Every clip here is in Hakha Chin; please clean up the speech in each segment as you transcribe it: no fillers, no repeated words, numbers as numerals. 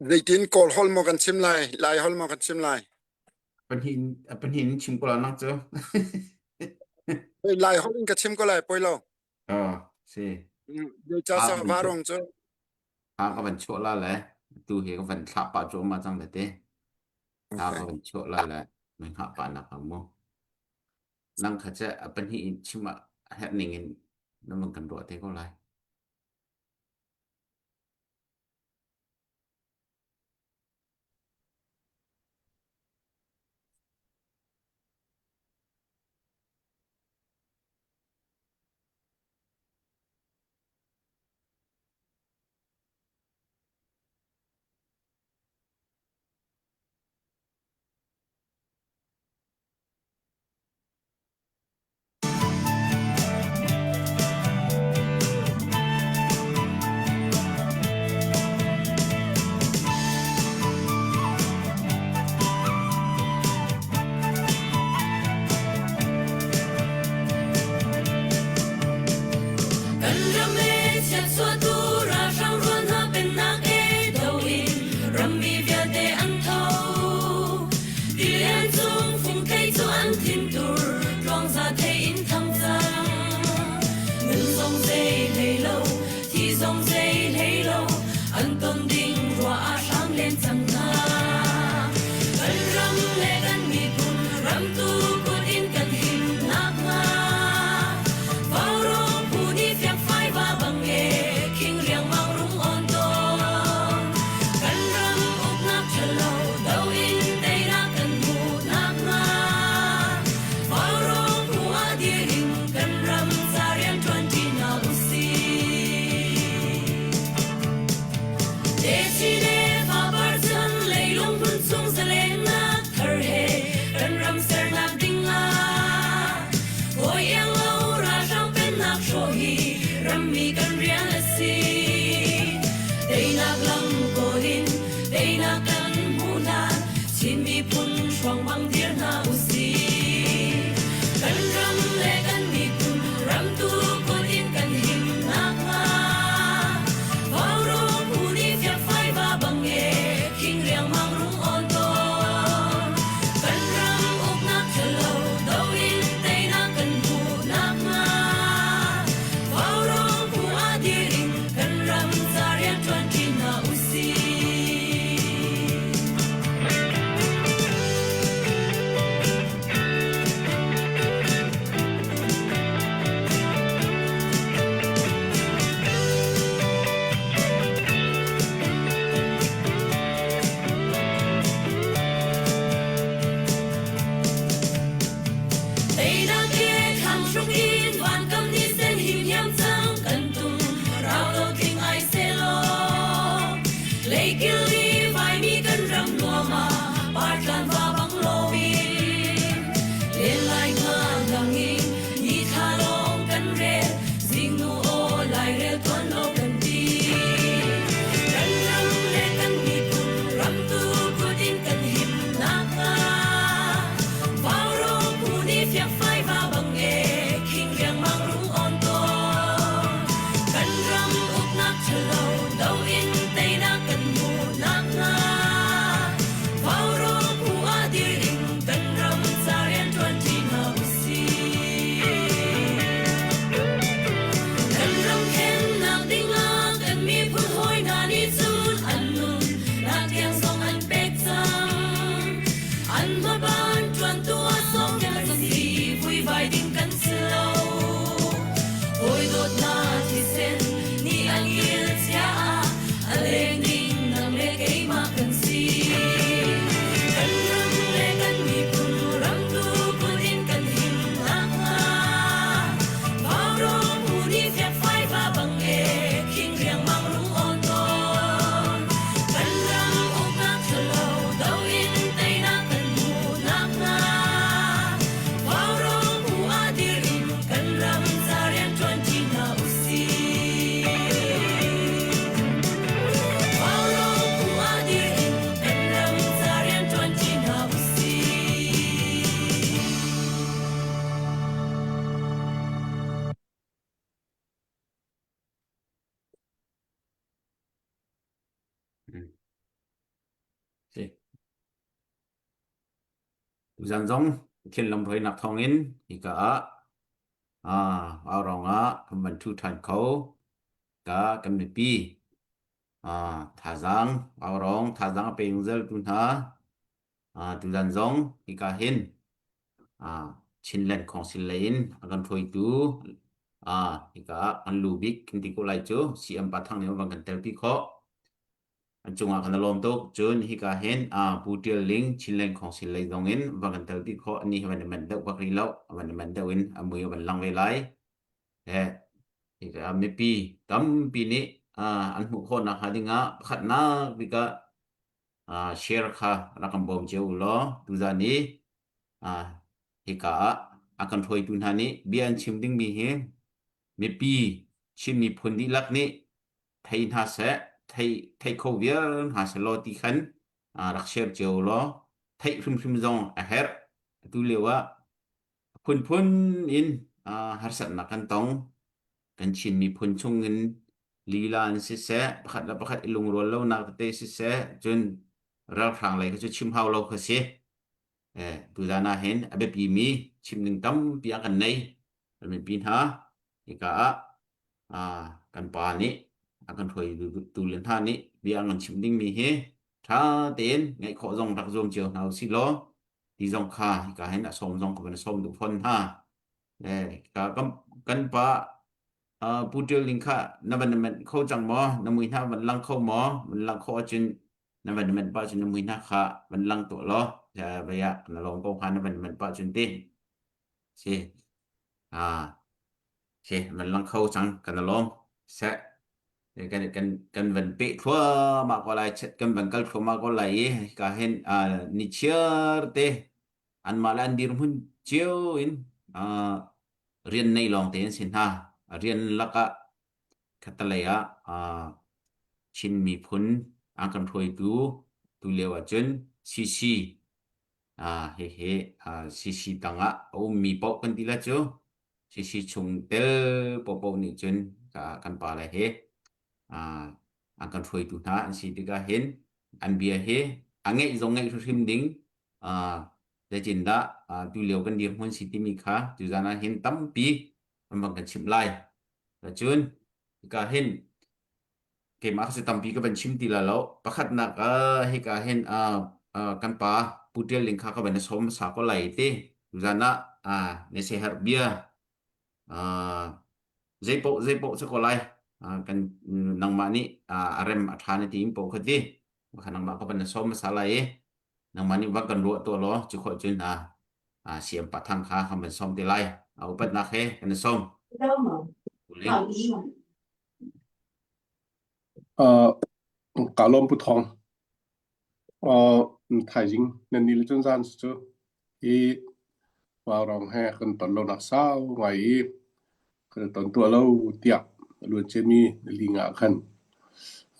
Zeitin Kawl holh maw kan chim lai, Lai holh maw kan chim lai? Pahnih pahnih in chim ko la nang cu. Lai holh in ka chim ko lai, poi lo. Oh, si. Zeicah Ah, sa ka van varung cu ah, ka van chuah la le tu hi ka van thlah pah cuahmah cang le te. Ah, ka Okay. van chuah la le nan hngah pah nak ah mu. Nang kha che a pahnih in chim ah herh ning in na van kan ruah te ko lai. Kan ram e chiatchuahtu ralhrang rual hna pennak e do in rammi vialte an tho. Tilian cung fungthei cu an thintur tluangza thei in thang cang. Nun zong zei hlei lo, thi zong zei hlei lo, an ton ding ruah ah hram len cang hna. Kan ram le kan miphun ramtu kut in kan him nakhnga Vaurawng phu nih fiakfai va bang e khing riangmang rung on tawn. Kan ram uknak ṭhalo do in teinak kan hmuh nakhnga Vaurawng phu ah dir in kan ram ca rianṭuan ṭi hna usih. Techin le fapar cun leilung hmun chung zalennak thar he kan ram sernak ding ah hawi iang lo ralhrang pennak hrawh hi rammi kan rian a si. Teinak lam kawl in teinak kan hmuh hlan Chin miphun hruang bang dir hna usih. Kan ram le kan miphun ramtu kut in kan him nakhnga Vaurawng phu nih fiakfai va bang e khing riangmang rung awn tawn. Kan ram uknak ṭhalo do in teinak kan hmuh nakhnga Vaurawng phu ah dir in kan ram ca rianṭuan ṭi hna usih. Teinak he thlang hruk in vankam ni sen him hiam cang kan tum rau lo tling ai selaw Leikil i vaimi kan ram nuam ah partlan va bang loin len lai ngan lang in ni thla lawng kan rel zingnu aw lairel tuan lo kan ti kan ram le kan miphun ramtu kut in kan him nakhnga Vaurawng phu nih fiakfai va bang e khing riangmang rung on tawn kan ram uknak ṭhalo do in teinak kan hmuh nakhnga Vaurawng phu ah dir in kan ram ca rianṭuan ṭi hna usih. Kan ram khennak dingah kan miphun hawi hna nih cun an nun nak tiang zong an pek cang. An hmaban ṭuantu ah sawm kan si vuivai ding kan si lo. Hawi dawtnak thisen nih an il cia ah a leng ding nang le keimah kan si. Kan ram le kan miphun ramtu kut in kan him nakhnga Vaurawng phu nih fiakfai va bang e khing riangmang rung awn tawn. Kan ram uknak ṭhalo do in teinak kan hmuh nakhnga Vaurawng phu ah dir in kan ram ca rianṭuan ṭi hna usih. Vaurawng phu ah dir in kan ram ca rianṭuan ṭi hna usih. Mm. Tuzan zong Pathian lamhruainak thawngin hika ah ah Vaurawng ah kan van ṭhu ṭhan kho. Ka kan mipi ah thazaang Vaurawng thazaang a pe zungzaltu hna ah tuzan zong hika hin ah Chinland Council lei in a kan hruaitu ah hika ah kan lu bik kan ti ko lai cu CM Pa Thang nih a van kan telpi khawh. An cungah kan i lawm tuk. Cun hika hin uh, Pu Ṭial Ling Chinland Council lei zong in va kan tel ti khawh. Ani hi van i manh deuh bak rih lo. A van i manh deuh in a mui a van lang ve lai. He, hika mipi tampi nih uh, an hmuh khawh nakhnga dingah pakhatnak bik ah uh, share kha rak kan bawm cio u law tuzan i uh, hika ah a kan hruaitu hna nih bia an chim dingmi hi mipi Chin miphun dihlak nih thei hna seh, thei, thei kho viar hna seh law ti khan uh, rak share cio law theih hrimhrim zong a herh. Atu lio ah phunphun in uh, harsatnak kan tong. Kan Chin miphun chung in lila in siseh, pakhat le pakhat i lungrual lonak tete siseh, cun ralhrang lei kha cu chim hau lo kha si. Eh, tuzan ah hin a biapimi chim ding tampi a kan nei. Kan mipi hna, hika ah ah kan pa nih a kan hruaitu le hna nih bia an kan chimh dingmi hi ṭha tein ngaih khawh zong rak zuam cio hna usih law ti zong kha hika hin a sawm zong ka van sawm duh fawn hna. Eh, ka kan, kan pa uh, Pu Ṭial Ling kha na van manh kho cang maw? Na mui hna van lang kho maw? Van lang khawh ahcun na van manh pah cun na mui hna kha van lang tuah law vei ah na lawm ko hnga na van manh pah cun ti. Si. Ah, si, van lang kho cang kan i lawm. Seh, kan kan kan van peh thluahmah ko lai, kan van kal thluahmah ko lai i hika hin ah, ni chiar te anmah le an dirhmun cio in ah, rian nei lawng te an si hna. Rian lakah khatalei ah ah, Chin miphun an kan hruaitu tu lio ahcun CC Ah, hihi ah, CC tangah a ummi paoh kan ti la cu. CC chung tel paohpaoh nih cun ka, kan pale he ah, an kan hruaitu hna an si tikah hin an bia hi a ngeih zong ngeih hrimhrim ding ah, zeitindah ah, tulio kan dirhmun si timi kha tuzan ah hin tampi an van kan chimh lai. Cun hika hin keimah kha cu tampi ka van chim ti la lo. Pakhatnak ah hika hin uh, uh, kan pa Pu Ṭial Ling kha ka van i sawm hmasa ko lai ti. Tuzan ah uh, na siaherh bia uh, zeipaoh zeipaoh si ko lai. Uh, kan nangmah nih uh, a rem a ṭha na ti in paoh kha ti. Kha nangmah ka van i sawm hmasa lai i nangmah nih va kan ruah tuah law cu khawh cun uh, uh, siam pa thang kha kan van sawm te lai. Uh, upatnak he kan i sawm. Pu Ling. Uh, ka lawm Pu Thawng. Uh, thaizing nan ni le cun zan cu hi Vaurawng he kan ton lo nak sau ngai i kan ton tuah lo tiah luan ciami ling ah khan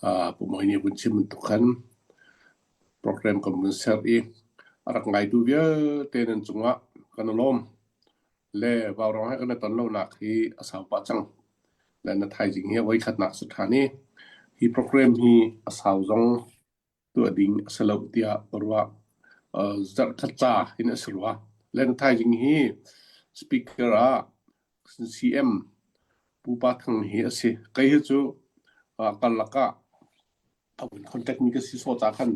uh, Pu Mawi nih vun chim bantuk khan program kan vun ser i a rak ngaitu vialte nan cungah kan i lawm. Le Vaurawng he kan i ton lonak hi a sau pah cang. Le na thaizing hi voi khatnak si ṭhan i hi program hi a sau zong tuah ding a si lo tiah ka ruah. Uh, zarhkhat ca in a si rua. Le na thaizing hi speaker ah CM Pu Pa Thang hi a si. Kei hi cu uh, karlak ah a vun contact mi ka si sawh ca khan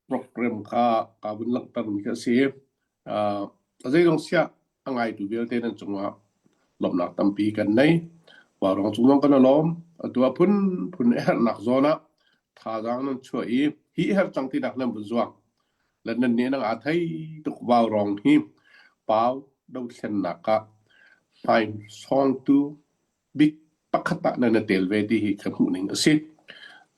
program kha ka vun langhtermi kha a si. Uh, a zeizong siah a ngaitu vialte nan cungah lawmhnak tampi kan nei. Vaurawng cung zong kan i lawm. Atu ah phunphun a herhnak zawn ah thazaang nan chuah i hi herh cang tinak nan vun zuang. Le nan nih nang aa thei tuk vaurawng hi pau dothlennak ah hmai sawngtu bik pakhat ah nan i tel ve ti hi ka hmuh ning a si.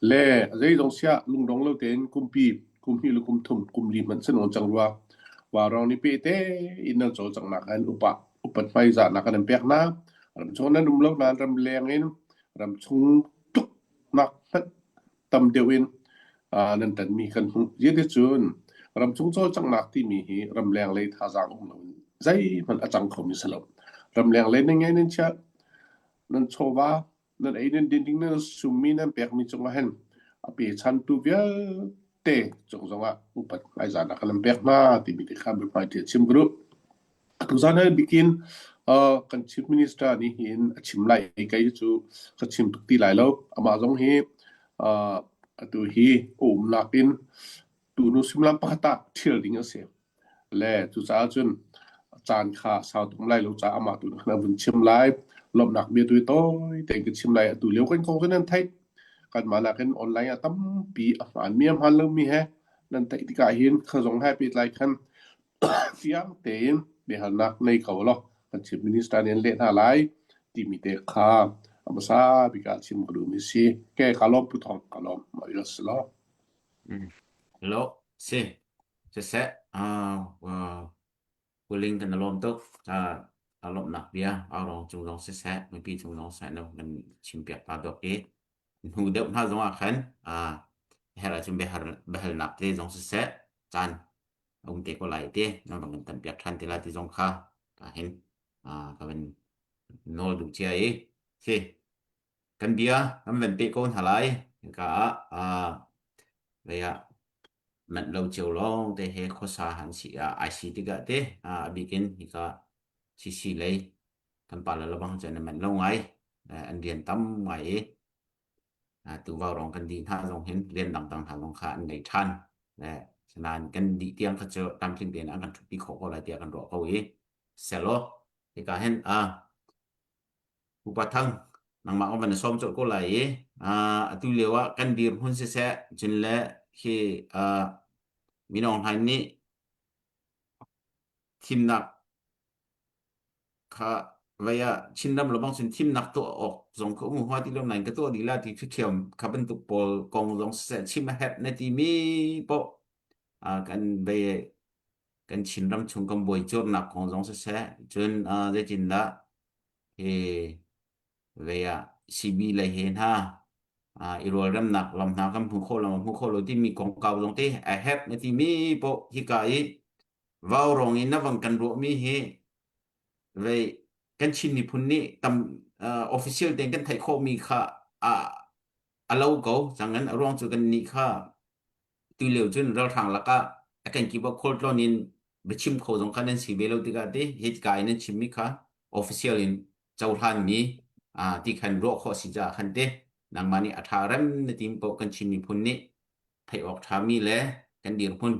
Le zeizong siah lungdong lo tein kumpi kum hnih le kum thum kum li hmanh san on cang rua. Vaurawng nih pe te in nan cawlcanghnak an upa upat hmaizahnak an pek hna. Ram chung nan um lo nain ram leng in ram chung tluknak hmanh tam deuh in nan ṭanmi kan hmuh. Zeticun ramchung cawlcanghnak timi hi ramleng lei thazaang um loin zeihmanh a cang khomi si lo. Ramleng lei nan ngei nan chiah, nan chawva, nan ei nan din ding nan summi nan pekmi cungah hin a pechantu vialte. vialte cung zongah upat hmaizahnak kan in pek hna timi te kha biahmaiṭi a chim ka duh. Tuzan hi bikin uh, kan chief minister nih hin a chim lai i kei cu ka chim tuk ti lai lo. Amah zong hi uh, atu hi a umnak in tunu suimilam pakhat ah ṭhial ding a si. Le cucaah cun caan kha sau tuk lai lo caah amah tu nih khan a vun chim lai. Lawmhnak bia tu hi tawi tein ka chim lai. Atu lio kan kong cu nan theih. Kanmah nakin online ah tampi a hmaanmi a hmaan lomi he nan theih tikah hin kha zong he pehtlai khan fiang tein biahalnak nei ko law kan chief minister nih an leh hna lai timi te kha a hmasa bik ah chim ka duhmi si. Ke ka lawm Pu Thawng ka lawm. Mah il si law. Hello, si. Siseh, uh, Puling kan lawm tuk. Uh, lawmhnak bia aurong cung zong siseh, mipi cung zong seh no kan chim piak ta dok i hnu deuh hna zong ah khan uh, her ahcun biahar biahalnak te zong siseh caan a um te ko lai te na bang kan tam piak than te lai ti zong kha ka hin uh, ka van nawl duh cia i si kan bia kan van pe ko hna lai ka ah vei ah manh lo cio lawng te he khuasa han si ai si tikah te a bikin hika CC lei kan pa le labang cun an manh lo ngai an rian tam ngai i tu vau rong kan dih hna zong hin rian dangdang hna zong kha an nei ṭhan sinain kan dih tiang kha cu tlamtling tein an kan ṭhutpi khawh ko lai tiah kan ruah ko i selaw hika hin a Pupa Thang, nangmah ka van i sawm colh ko lai i atu lio ah kan dirhmun siseh cun le khi mino hna nih thimnak kha vei ah Chinram lawng cun thimnak tuah awk zong kha um hua ti lo nain ka tuah dih la ti ṭhiam kha bantuk pawl kong zong siseh chim a herh na timi poh kan vei kan Chinram chung kan buai curnak kong zong siseh cun zeitindah hi vei ah CB lei he hna i rualremnak lam hna kan hmu khawh lo hmu khawh lo timi kongkau zong te a herh na timi poh hika i vaurawng in na vang kan ruahmi hi vei kan Chin miphun nih tam official tein kan theih khawhmi kha a a lo ko cangan a ruang cu kan nih kha Tu lio cun ralhrang lakah a kenkip ah khualtlawn in biachim kho zong kha nan si ve lo tikah ti hitka in nan chimmi kha official in cohlanmi ti khan ruah khawh si caah khan te nangmah nih a ṭha rem na tim paoh kan Chin miphun nih theih awk ṭhami le kan dirhmun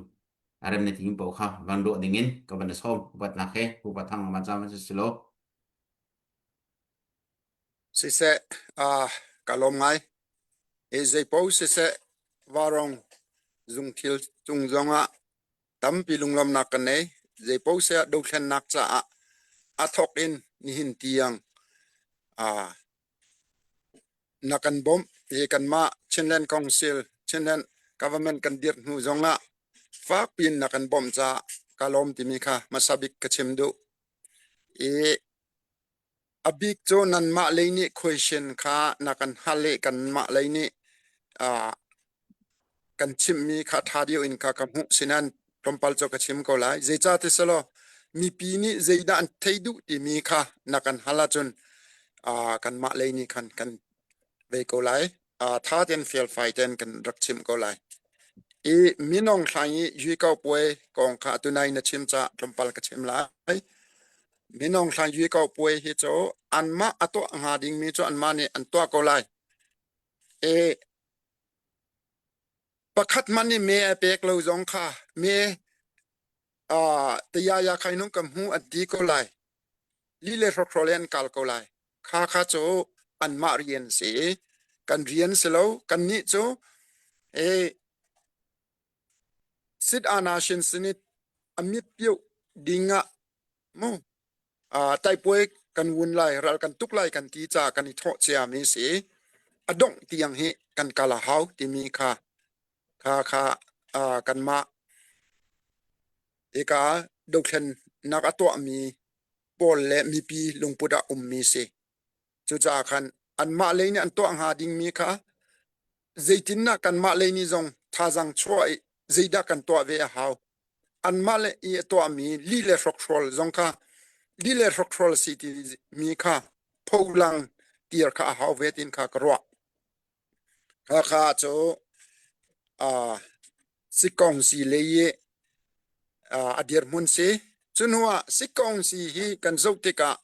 a rem na tim paoh kha van ruah dingin ka van sawm upatnak he pupa thang ma ca man si lo Siseh, ah ka lawm ngai. Hi zeipaoh siseh, vaurawng zungthil cung zongah tampi lunglawmhnak ka nei. Zeipaoh seh dothlennak caah a thawk in nihin tiang ah na kan bawmh. Hi kanmah Chinland Council, Chinland Government kan dirh hnu zongah fakpi in na kan bawmh caah ka lawm timi kha hmasa bik ka chim duh. I A bik cu nanmah lei nih question kha na kan hal i kanmah lei nih uh, kan chimhmi kha ṭha deuh in kha ka hmuh sinan tlawmpal cu ka chim ko lai. Zeicah ti selaw mipi nih zeidah an thei duh timi kha na kan hal ahcun uh, kanmah lei nih khan kan ve ko lai. Uh, tha tein felfai tein kan rak chimh ko lai. I minong thlai i yui ko puai kong kha tunai na chim ca tlawmpal ka chim lai. Minung hlan yui ko puai hi cu anmah a tuah hnga dingmi cu anmah nih an tuah ko lai. E pakhat hmanh nih me a pek lo zong kha me uh, tayaya khai nung ka hmu an ti ko lai. Li le hrokhrawl an kal ko lai. Kha kha cu anmah rian si. Kan rian si lo. Kan nih cu e Sit Anashin sinit a mit piuh ding ah mu taipuai kan wun lai ral kan tuk lai kan ti ca kan i thawh ciami si a dongh tiang hi kan kal a hau timi kha kha kha kanmah hika dothlennak a tuahmi pawl le mipi lungput ah ummi si. Cucaah khan anmah lei nih an tuah hnga dingmi kha zeitindah kanmah lei nih zong thazaang chuah i zeidah kan tuah ve a hau. Anmah le i a tuahmi lih le hrokhrawl zong kha lih le hrokhrawl si timi kha pholang tir kha a hau ve tin kha ka ruah. Hakha cu uh, Sikongsi lei i a dirhmun si. Cu hnu ah sikongsi hi kan zoh tikah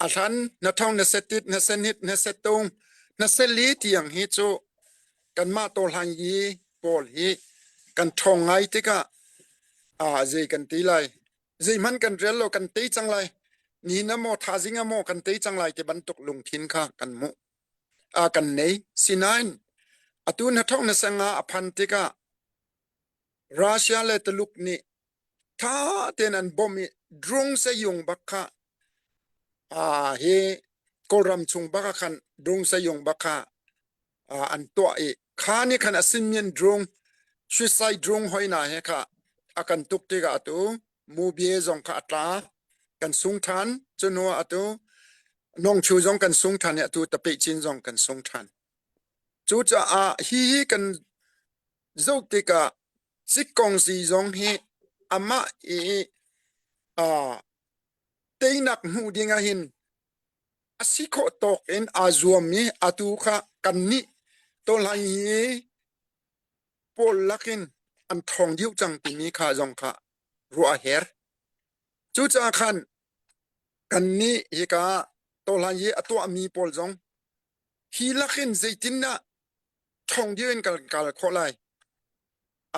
a hlan na thong na setit na senhit na setung na seli tiang hi cu kanmah tawhlan yi pawl hi kan ṭhawng ngai tikah ah zei kan ti lai zeihmanh kan rel lo kan tei cang lai ni na maw thazing a maw kan tei cang lai ti bantuk lungthin kha kan hmuh a kan nei sinain atu na thong na sanga a phan tikah Russia le Tuluk nih tha tein an bawmh i drung sayung bak kha a hi Kawlram chung bak ah khan drung sayung bak kha an tuah i kha nih khan a sinmian drung suicide drung hoi na he kha a kan tuk tikah atu mubye zong kha a tla kan sung than cu hnu ah atu nongchu zong kan sung than i atu tapeh cin zong kan sung than cucaah hi hi kan zoh tikah sikkongsi zong hi amah i uh, teinak hmuh ding ah hin a si khawh tawk in aa zuam i atu kha kannih tawlai hi pawl lakin an ṭhawng deuh cang timi kha zong kha ruah a her. Cucaah khan kannih hika tawlai hi a tuahmi pawl zong hi lakin zeitindah ṭhawng deuh in kan kal khawh lai.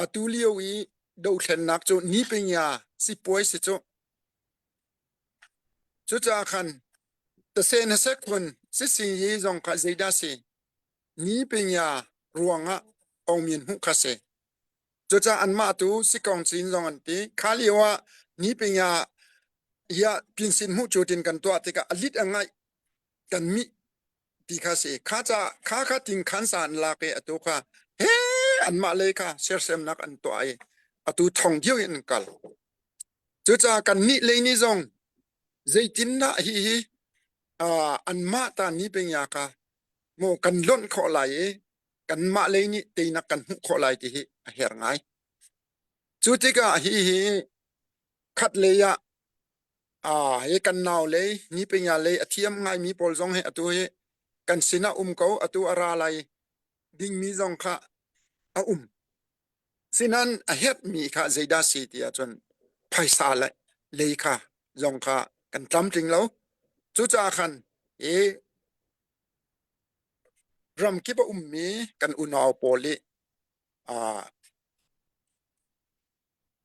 Atu lio i dothlennak cu nipingya sipuai si cu. Cucaah khan tase na sek khun sising hi zong kha zeidah si? Ni pingya ruangah ongmin hmuh kha si. Cucaah anmah tu sikong cin zong an ti. Kha lio ah ni pingya hiah pinsin hmuh cu tin kan tuah tikah a lit a ngaih kan mih ti kha si. Kha ca kha kha ting khan sa an lak i atu kha he anmah lei kha sersemnak an tuah i atu thong diu in an kal. Cucaah kannih lei nih zong zeitindah hihi uh, anmah ta ni pengya kha maw kan lonh khawh lai i kanmah lei nih teinak kan hmuh khawh lai ti hi a herh ngai. Cu tikah hihi khat lei ah uh, hi kan nau lei ni pengya lei a thiam ngaimi pawl zong hi atu hi kan sinah um ko atu a ra lai dingmi zong kha a um. Sinan a herhmi kha zeidah si ti ahcun phaisa le lei kha zong kha kan tlamtling lo. Cucaah khan hi ramkip a ummi kan unau pawl i aa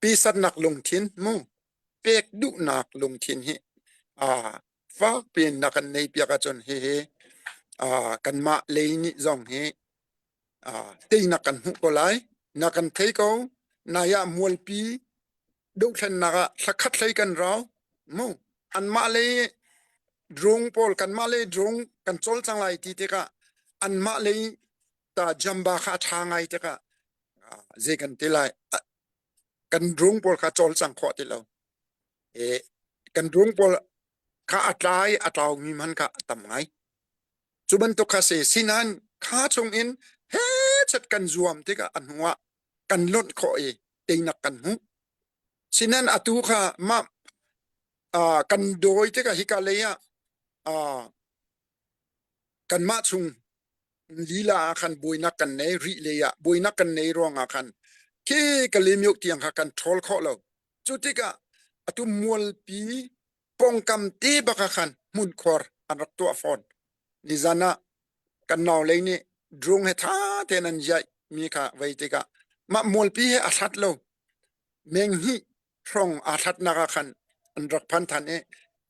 pisatnak lungthin mu pek duhnak lungthin hi aa fak piin na kan nei piak ahcun hihi aa kanmah lei nih zong hi teinak kan hmuh ko lai. Na kan thei ko. Nai ah mualpi dohthlennak ah thlakhat hlei kan rau. Mu anmah le drone pawl kanmah le drone kan cawlcang lai ti tikah anmah lei ta jamba kha a ṭha ngai tikah zei kan ti lai kan drone pawl kha cawlcang khawh ti lo. E, kan drone pawl kha a tlai a tlaumi man kha a tam ngai. Cu bantuk kha si. Sinain kha chungin hechet kan zuam tikah a hnuah kan lonh khawh i teinak kan hmuh. Sinain atu kha mah uh, kan dawi tikah hika lei ah uh, kanmah chung lila ah khan buainak kan nei rih lei ah buainak kan nei ruangah khan khi Kalymyuk tiang kha kan ṭhawl khawh lo. Cu tikah atu mualpi pawngkam te bak ah khan hmunkhor an rak tuah fawn. Nizan ah kan nau lei nih drung he tha tein an iaih mi kha vei tikah mah mualpi he a hlat lo. Meng hnih hrawng aa hlatnak ah khan an rak phan than i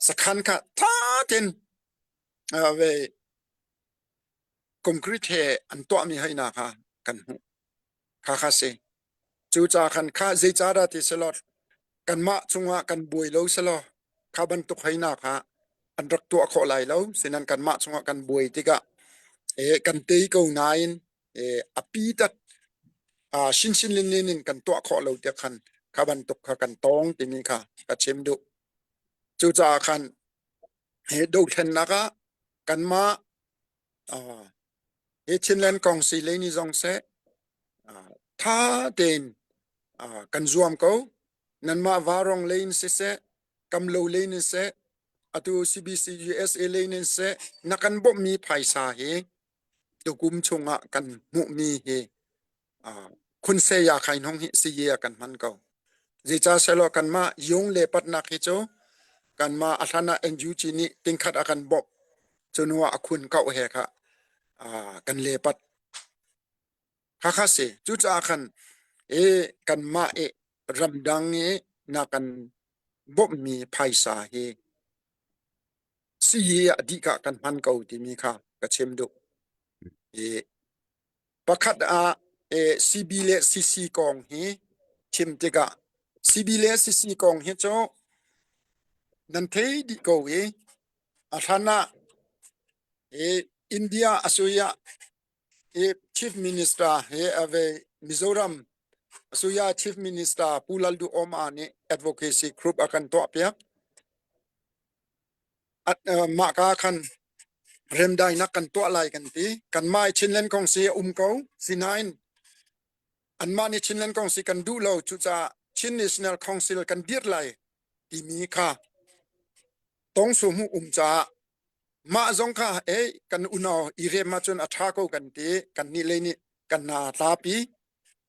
sakhan kha tha tein ve concrete he an tuahmi heina kha kan hmuh. Kha kha si. Cucaah khan kha zeicahdah ti selaw kanmah cungah kan buai lo selaw kha bantuk heina kha an rak tuah khawh lai lo. Sinan kanmah cungah kan buai tikah eh, kan tei ko nain eh, a pi tat uh, shinsin lin in kan tuah khawh lo tiah khan kha bantuk kha kan tong timi kha ka chim duh. Cucaah khan he dothlennak ah kanmah uh, Hi Chinland kong si lei ni zong seh tha tein kan zuam ko. Nanmah Varong lei in siseh, Kamlo lei in siseh, atu CBC USA lei in siseh, na kan bawmhmi phaisa hi tukum chungah kan hmuhmi hi. Khunse ya khain hong hi siye ah kan hman ko. Zeicah selaw kanmah yung le patnak hi cu kanmah a hlan ah NUG nih tingkhat a kan bawmh. Cu hnu ah a khun kauh he kha kan le pat. Khakha si. Cucaah khan i kanmah i ramdang i na kan bawmhmi phaisa hi sii ah dih ka kan hman ko timi kha ka chim duh. I pakhat ah CB le CC kong hi chim tikah CB le CC kong hi cu nan thei dih ko i a hlan ah India a sui ah Chief Minister he ave Mizoram Asuya Chief Minister Pu Lalduhoma nih advocacy group a kan tuah piak. Mah ka khan remdainak kan tuah lai kan ti. Kanmah i Chinland kong si a um ko. Sinain anmah nih Chinland kong si kan duh lo. Cucaah Chin National Council kan dirh lai timi kha tongsu hmuh um caah mah zong kha ei kan unau i rem ahcun a ṭha ko kan ti. Kan nih lei nih kan naa tlapi.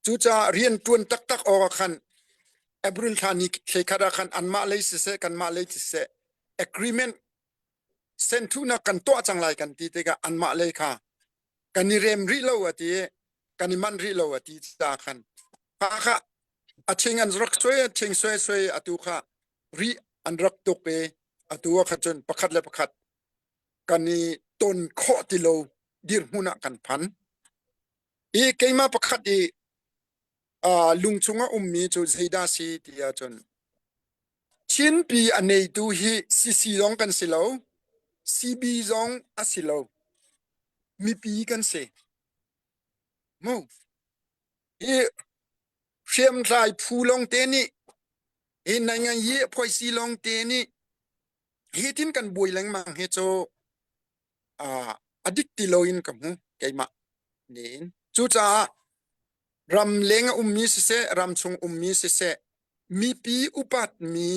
Cucaah rian ṭuan taktak awk ah khan April thla ni thlekhat ah khan anmah lei siseh kanmah lei siseh agreement senthunak kan tuah cang lai kan ti tikah anmah lei kha kan i rem rih lo a ti i kan i manh rih lo a ti ca khan kha kha a ching an rak suai a ching suai suai atu kha ri an rak tuk i atu ah khan cun pakhat le pakhat kan i ton khawh ti lo dirhmun ah kan phan i keimah pakhat i uh, lung chung a ummi cu zeidah si ti ahcun Chinpi a neitu hi CC zong kan si lo, CB zong a si lo. Mipi kan si. Mu. Hi hriamtlai phu lawng te nih hi naingan yi phoisi lawng te nih hi tin kan buai lengmang hi cu a dik ti loin ka hmu keimah niin. Cucaah ram leng a ummi siseh, ram chung ummi siseh, mipi upatmi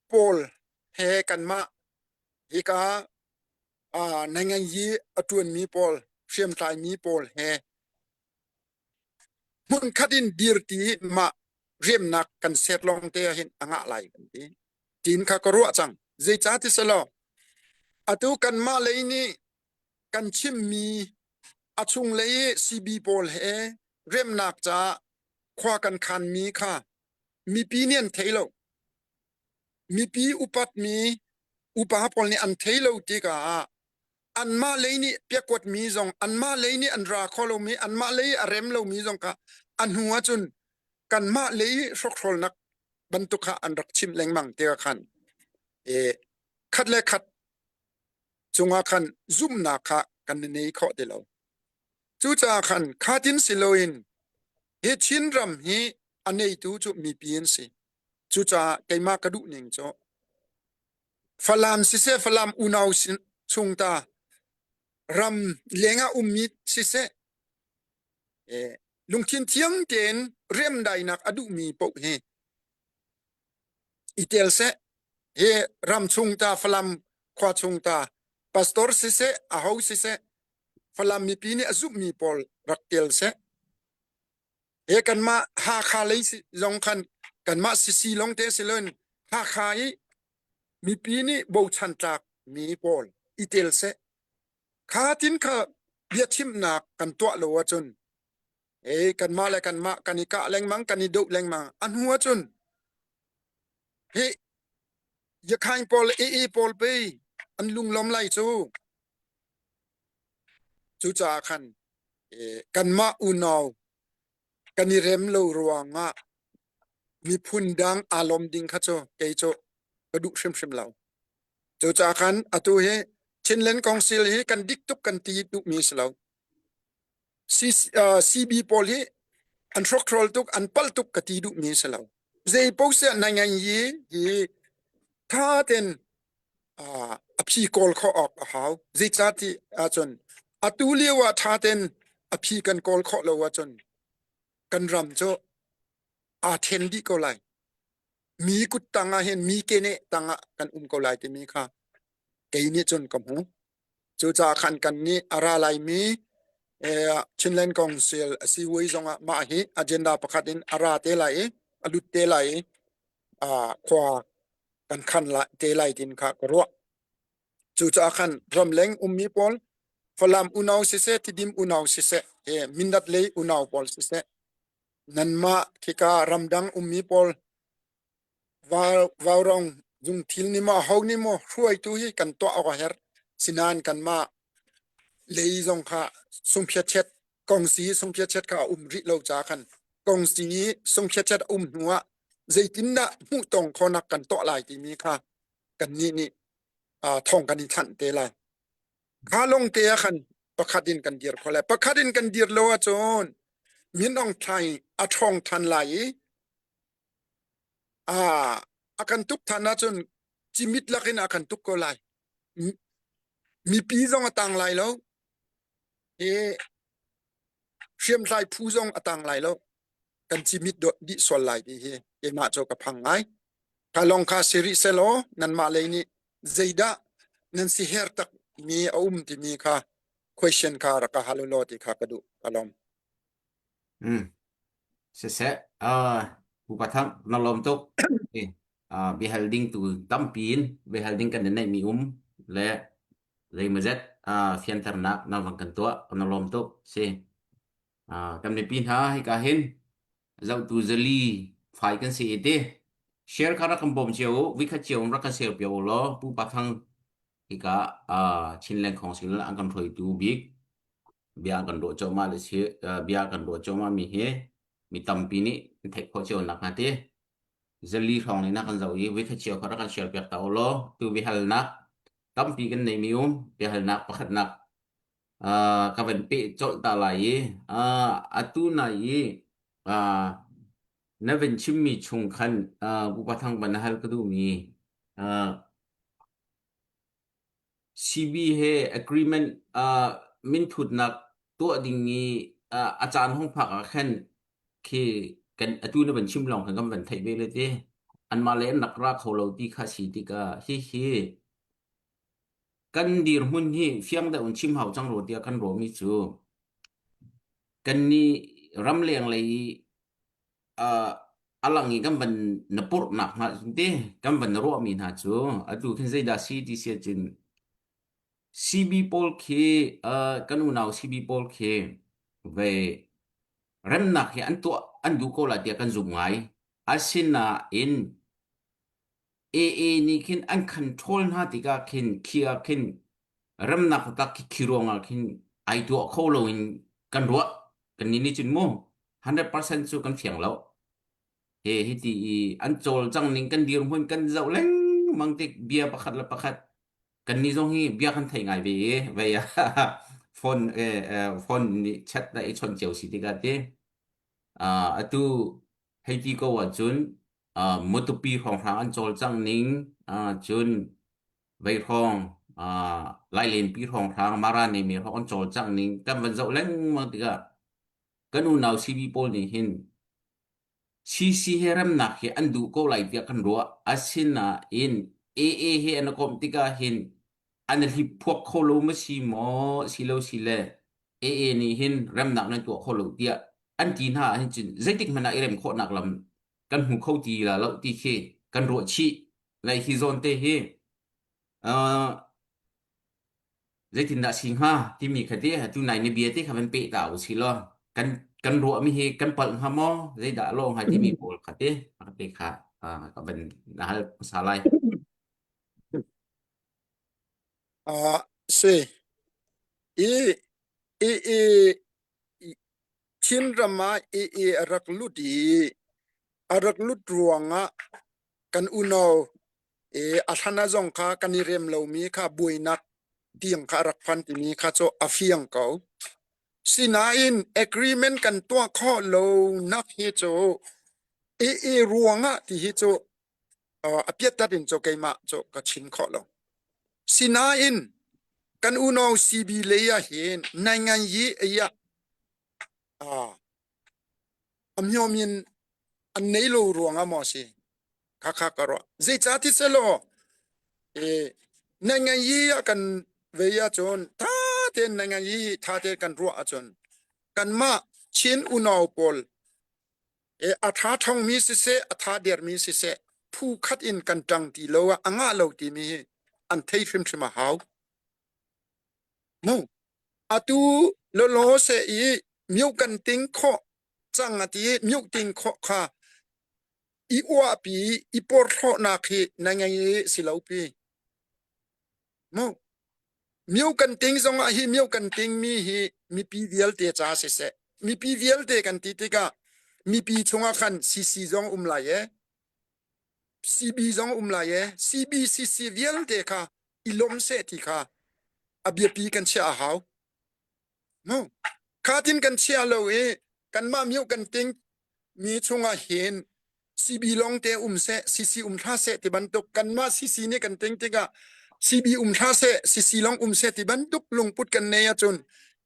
pawl he kanmah hika nainganyi a ṭuanmi pawl, hriamtlaimi pawl he hmunkhat in dirti mah riamnak kan set lawng te ahhin a ngah lai kan ti. Tiin kha ka ruah cang. Zeicah ti selaw atu kanmah lei nih kan chimmi a chunglei i CB pawl he remnak caah khua kan khanmi kha mipi nih an thei lo. Mipi upatmi upa pawl nih an thei lo tikah anmah lei nih piakuatmi zong anmah lei nih an ra kho lomi anmah lei a rem lomi zong kha a hnu ahcun kanmah lei hrokhrolnak bantuk kha an rak chimh lengmang tikah khan e khat le khat cungah khan zumhnak kha kan i nei khawh ti lo. Cucaah khan khatin si loin hi Chinram hi a neitu cu mipi an si. Cucaah keimah ka duh ning cu Falam siseh Falam unau chung ta ram lengah ummi siseh lungthin thiang tein remdainak a duhmi paoh hi i tel seh. Hi ram chung ta Falam khua chung ta pastor siseh aho siseh Falam mipi nih a zumhmi pawl rak tel seh. He kanmah Hakha lei zong khan kanmah sisi lawng te si loin Hakha i mipi nih bochan tlak mi pawl i tel seh. Kha tin kha biachimnak kan tuah lo ahcun e kanmah le kanmah kan i kah lengmang kan i doh lengmang a hnu ahcun hi Yakhain pawl AA pawl pei an lunglawm lai cu cucaah khan kanmah unau kan i rem lo ruangah miphun dang aa lawm ding kha cu kei cu ka duh hrimhrim lo. Cucaah khan atu hi Chinland Council hi kan dik tuk kan ti duhmi si lo. CB pawl hi an hrokhrol tuk an palh tuk ka ti duhmi si lo. Zei paoh siah nai ngai hi hi tha ten a phi kawl khawh awk a hau. Zeicah ti ahcun atu lio ah ṭha tein a phi kan kawl khawh lo ahcun kan ram cu aa ṭhen dih ko lai. Mi kut tang ah hin mi keneh tang ah kan um ko lai timi kha kei nih cun ka hmu. Cucaah khan kan nih a ra laimi Chinland Council a si vui zongah mah hi agenda pakhat in a ra te lai i a lut te lai i khua kan khan te lai tin kha ka ruah. Cucaah khan ramleng ummi pawl Falam unau siseh, Tidim unau siseh, Mindat lei unau pawl siseh, nanmah khika ramdang ummi pawl Vaurong zungthil nih maw aho nih maw hruaitu hi kan tuah awk a herh. Sinain kanmah lei zong kha sungphiatchet kongsi sungphiatchet kha a um rih lo caah khan kongsi sungphiatchet a um hnu ah zeitindah hmuhtong khawhnak kan tuah lai timi kha kannih nih thawng kan i thanh te lai. Kha lawng te ah khan pakhat in kan dir kho lai. Pakhat in kan dir lo ahcun Min Aung Hlaing a ṭhawng ṭhan lai i a kan tuk than ahcun cimit lakin a kan tuk ko lai. Mipi zong a tang lai lo. I hriamtlai phu zong a tang lai lo. Kan cimit dih sual lai ti hi keimah cu ka phang ngai. Ka lawng kha si rih selaw nanmah lei nih zeidah nan si her tak mi a um timi kha question kha rak ka hal u law ti kha ka duh. Ka lawm. Mm. Siseh, uh, Pupa Thang, na lawm tuk. Eh, uh, biahal ding tu tampi in biahal ding kan neih mi um le zeimazet uh, fianternak na van kan tuah na lawm tuk si. Uh, kan mipi hna hika hin zohtu zali fai kan si iti. Share kha rak kan bawm cio u, vikhat cio rak kan share pio u law Pupa Thang hika uh, Chinland Council an kan hruaitu bik bia kan ruah cuahmah le si bia kan ruah cuahmah mi hi mi tampi nih an theih khawh cio nak hnga ti zali hrawng nih na kan zoh i voi khat cio kha rak kan share piak ta u law tu biahalnak tampi kan nei mi um biahalnak pakhatnak ka van peh colh ta lai i atu nai i na van chimmi chung khan Pupa Thang van hal ka duhmi CB he agreement minthutnak tuah ding i a caan hung phak ah khan khi kan atu na van chim lawng khan kan van theih ve le ti. Anmah le an rak ra kho lo ti kha si tikah hihi kan dirhmun hi fiang deuh in chim hau cang rua tiah kan ruahmi cu kannih ramleng lei i a lang i kan van na purhnak hna te kan van ruahmi hna cu atu khin zeidah si ti si ahcun CB pawl khi kan unau CB pawl khi ve remnak hi an tuah an duh ko lai tiah kan zumh ngai. Asinain AA nih khin an control hna tikah khin khi ah khin remnak taktak khi khi ruangah khin ai tuah kho lo in kan ruah kan nih nih cun mu 100% cu kan fiang lo he hi ti i an cawlcang ning kan dirhmun kan zoh lengmang tik bia pakhat le pakhat kan nih zong hi bia kan thei ngai ve i vei phone phone nih chat na i chon cio si tikah ti atu hei ti ko ahcun Matupi hrawnghrang an cawlcangh ning cun Veihrawng Lailenpi hrawnghrang Mara Neme hrawng an cawlcangh ning kan van zoh lengmang tikah kan unau CB pawl nih hin CC he remnak hi an duh ko lai tiah kan ruah. Asinain AA he an i komh tikah hin an i hliphuak kho lo ma si maw si lo si le AA nih hin remnak nan tuah kho lo tiah an ti hna ahhin cun zeitik hmanh ah i rem khawhnak lam kan hmu kho ti la lo ti khi kan ruah chih lai hi zawn te hi uh, zeitindah si hnga timi kha ti tu nai ni bia te kha van pe ta u si law kan kan ruah mi hi kan palh hnga maw zeidah lo hnga timi pawl kha te ka te kha ka van na hal hmasa lai Uh, si i i i Chinram ah i i a rak lut i a rak lut ruangah kan unau i a hlan ah zong kha kan i rem lomi kha buainak tiang kha a rak phan timi kha cu a fiang ko. Sinain agreement kan tuah khawh lonak hi cu i i ruangah ti hi cu a piattat in cu keimah cu ka chim khawh lo. Sinain kan unau CB lei ah hin naingan yi iya a myomin an nei lo ruang ah maw si kha kha ka ruah zeicah ti selaw e naingan yi ah kan ve ah cun tha tein na ngai i tha tein kan ruah ahcun kanmah Chin unau pawl e a tha thongmi siseh a tha dermi siseh phu khat in kan ṭang ti lo ah a ngah lo timi hi an thei hrimhrim a hau. Mu atu lawlaw se i mio kan ting khawh cang a ti i mio ting khawh kha i uahpi i porhlawhnak hi na ngei i si lo pi. Mu mio kan ting zongah hi mio kan ting mi hi mipi vialte ca siseh mipi vialte kan ti tikah mipi chungah khan CC zong um lai e CB zong um lai e CBCC vialte kha i lawm seh ti kha a biapi kan chiah a hau. Mu kha tin kan chia lo i kanmah mio kan ting mi chungah hin CB lawng te um seh CC um hlah seh ti bantuk kanmah CC nih kan ting tikah CB um hlah seh CC lawng um seh ti bantuk lungput kan nei ahcun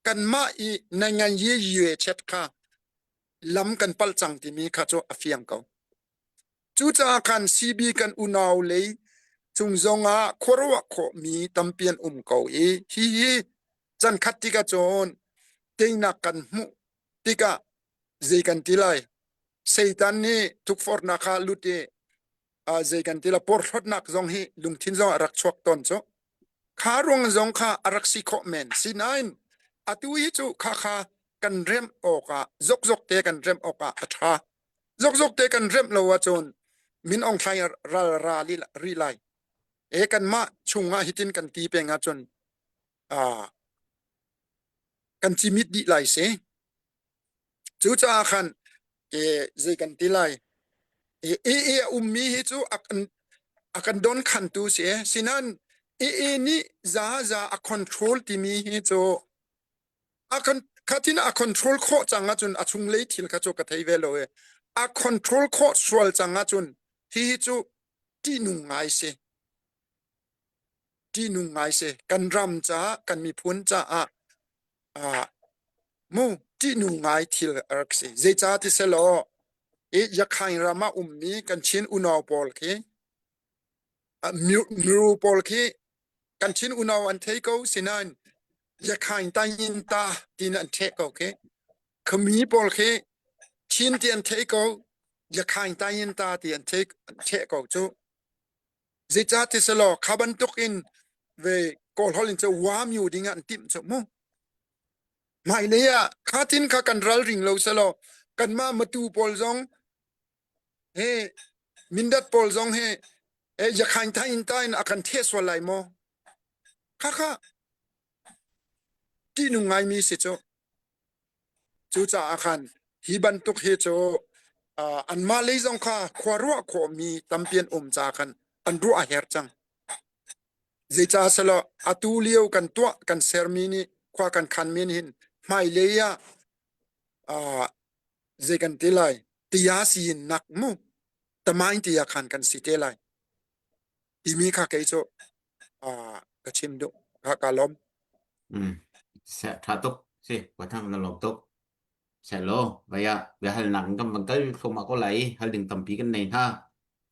kanmah i nai ye yue chet kha lam kan palh cang timi kha cu a fiang ko. Cucaah khan CB kan unau lei cung zongah khuaruah khawhmi tampi an um ko i hihi chan khat tikah cun teinak kan hmuh tikah zei kan ti lai Satan nih tukforhnak kha lut i zei kan ti la porhlawtnak zong hi lungthin zong a rak chuak tawn cu kha ruang zong kha a rak si khawh men sinain atu hi cu kha kha kan remh awkah zokzok te kan remh awkah a ṭha zokzok te kan remh lo ahcun Min Aung Hlaing ral ra rih lai e kanmah chungah hitin kan ti peng ahcun kan cimit dih lai si cucaah khan e zei kan ti lai e e a ummi hi cu a kan a kan don khantu si e sinan e e nih za za a control timi hi cu a kan khatin a control khawh cang ahcun a chunglei thil kha cu ka thei ve lo e a control khawh sual cang ahcun hi hi cu ṭihnung ngai si ṭihnung ngai si kan ram caah kan miphun caah ah mu ṭihnung ngai thil a rak si zeicah ti selaw i Yakhain ram ah ummi kan Chin unau pawl khi Miru pawl khi kan Chin unau an thei ko sinain Yakhain tayin ta tiin an ṭheh ko khi Khami pawl khi Chin ti an thei ko Yakhain tayin ta ti an ṭheh ko cu Zeicah ti selaw kha bantuk in ve Kawl holh in cu wamyu ding ah an timh cu mu. Hmailei ah kha tin kha kan ralring lo selaw kanmah matu pawl zong he Mindat pawl zong he e yakhain thain ta in a kan theh sual lai maw? Kha kha ṭihnung ngaimi si cu. Cucaah khan hi bantuk hi cu anmah lei zong kha khua ruah khawhmi tampi an um caah khan an ruah a herh cang. Zeicah selaw atu lio kan tuah kan sermi nih khua kan khanmi nih hin hmailei ah zei kan ti lai tia siin nak mu tamain tia khan kan si te lai timi kha kei cu ka chim duh ka ka lawm. Mm. Se tha tuk si pathang na lawm tuk se lo vaya bia hal nak kan van kal thluahmah ko lai hal ding tampi kan nei hna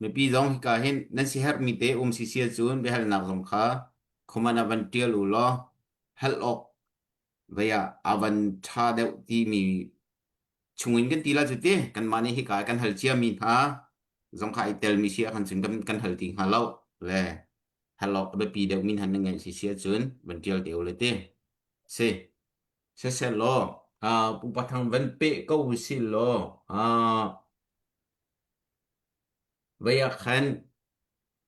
mipi zong hika hin nan si herh mi te um si sia cun bia hal nak zong kha comment ah van tial u law hal awk vaya avan tha deuh ti mi chungin kan ti la cu ti kanmah nih hika kan hal cia mi hna zong kha i tel mi si ahkhan cun kan kan hal ti hnga lo le hal awk a biapi deuh mi hna na ngeih si si ahcun van ṭial te u le ti si siseh law pupa thang van peh ko u si law vei ah khan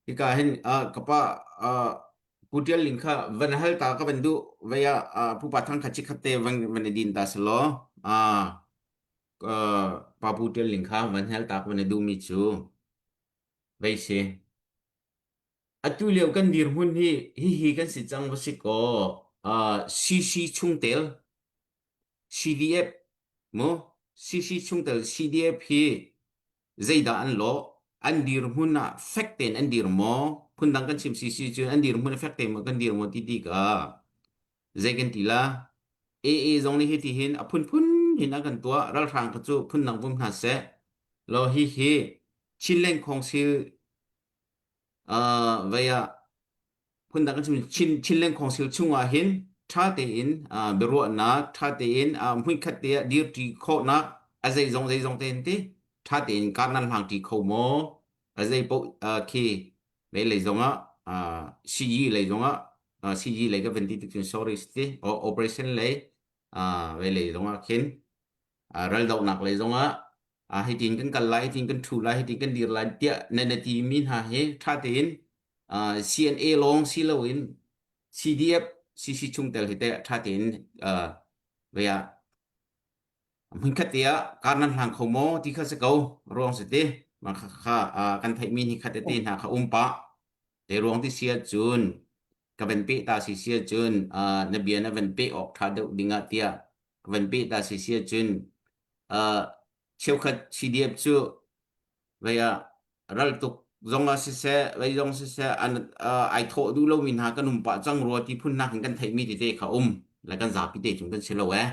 hika hin ka pa Pu Ṭial Ling kha van hal ta ka van duh vei ah pupa thang kha chikkhat te van van i din ta selaw pa Pu Ṭial Ling kha van hal ta ka van i duhmi cu vei si. Atu lio kan dirhmun hi hihi kan si cang va si kaw CC chungtel CDF mu CC chungtel CDF hi zeidah an lawh an dirhmun ah fek tein an dir maw phundang kan chim CC cun an dirhmun a fek tein maw kan dir maw ti tikah zei kan ti la AA zong nih hiti hin a phunphun hin an kan tuah ralhrang kha cu phundang vum hna seh law hi hi Chinland Council uh, vei ah phundang kan chim Chin Chinland Council chungah hin. ṭha tein biaruahnak ṭha tein hmunkhat te ah dirṭi khawhnak a zeizong zeizong tein ti ṭha tein kar nan hlangṭi kho maw? A zei paoh khi lei lei zongah CG lei zongah CG lei ka van ti tik cun sorry ti operation lei vei lei zongah khin raldohnak lei zongah hitin kan kal lai hitin kan ṭhu lai hitin kan dir lai tiah na na ti mi hna hi ṭha tein CNA lawng si loin CDF CC chungtel hi teh ṭha tein vei ah hmunkhat te ah kar nan hlang kho maw ti kha si ko ruang si ti mah kha kha kan theihmi ni khat tete hna kha um pah te ruang ti si ahcun ka van peh ta si si ahcun na bia na van peh awk ṭha deuh ding ah tiah ka van peh ta si si ahcun cheukhat CDF cu vei ah raltuk zong ah siseh vei zong siseh an ai thawh duh lomi hna kan um pah cang rua ti phun hna khin kan theihmi tete kha um le kan zapi te cung kan si lo eh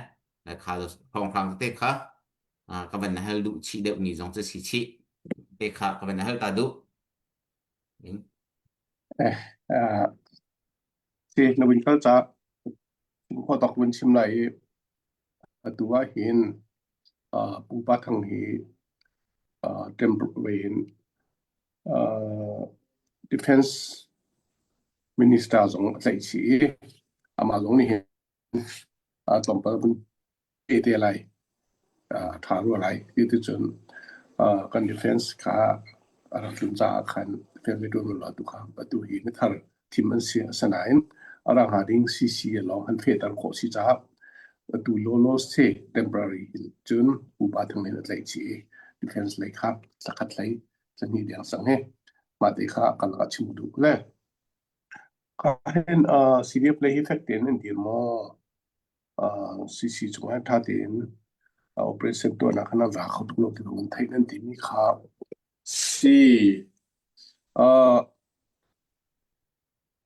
le kha thawnghrang tete kha ka van hal duh chih deuh mi zong cu si chih te kha ka van hal ta duh Eh, uh, si na win kal ca khua tok vun chim lai i atu ah hin uh, pupa thang hi uh, temporary in uh, defense minister zong a tlaih chih i amah zong nih hin uh, tlawmpal vun pe te lai a ṭha rua lai. Cuticun kan defense kha a rak tlun caah khan defense le ṭuanvo latu kha atu hi mithar thim an si. Asinain a ra hnga ding CC lawng an fehter khawh si caah atu lawlaw se temporary in cun upa thang in a tlaih chih i defense lei kha thlakhat hlei thlahnih deng sang hi mah te kha kan lakah chim duh le. Ka hin CDF lei hi fek tein an dir maw? CC cungah ṭha tein operation tuahnak khan a za kho tuk lo ti kan theih nan timi kha si.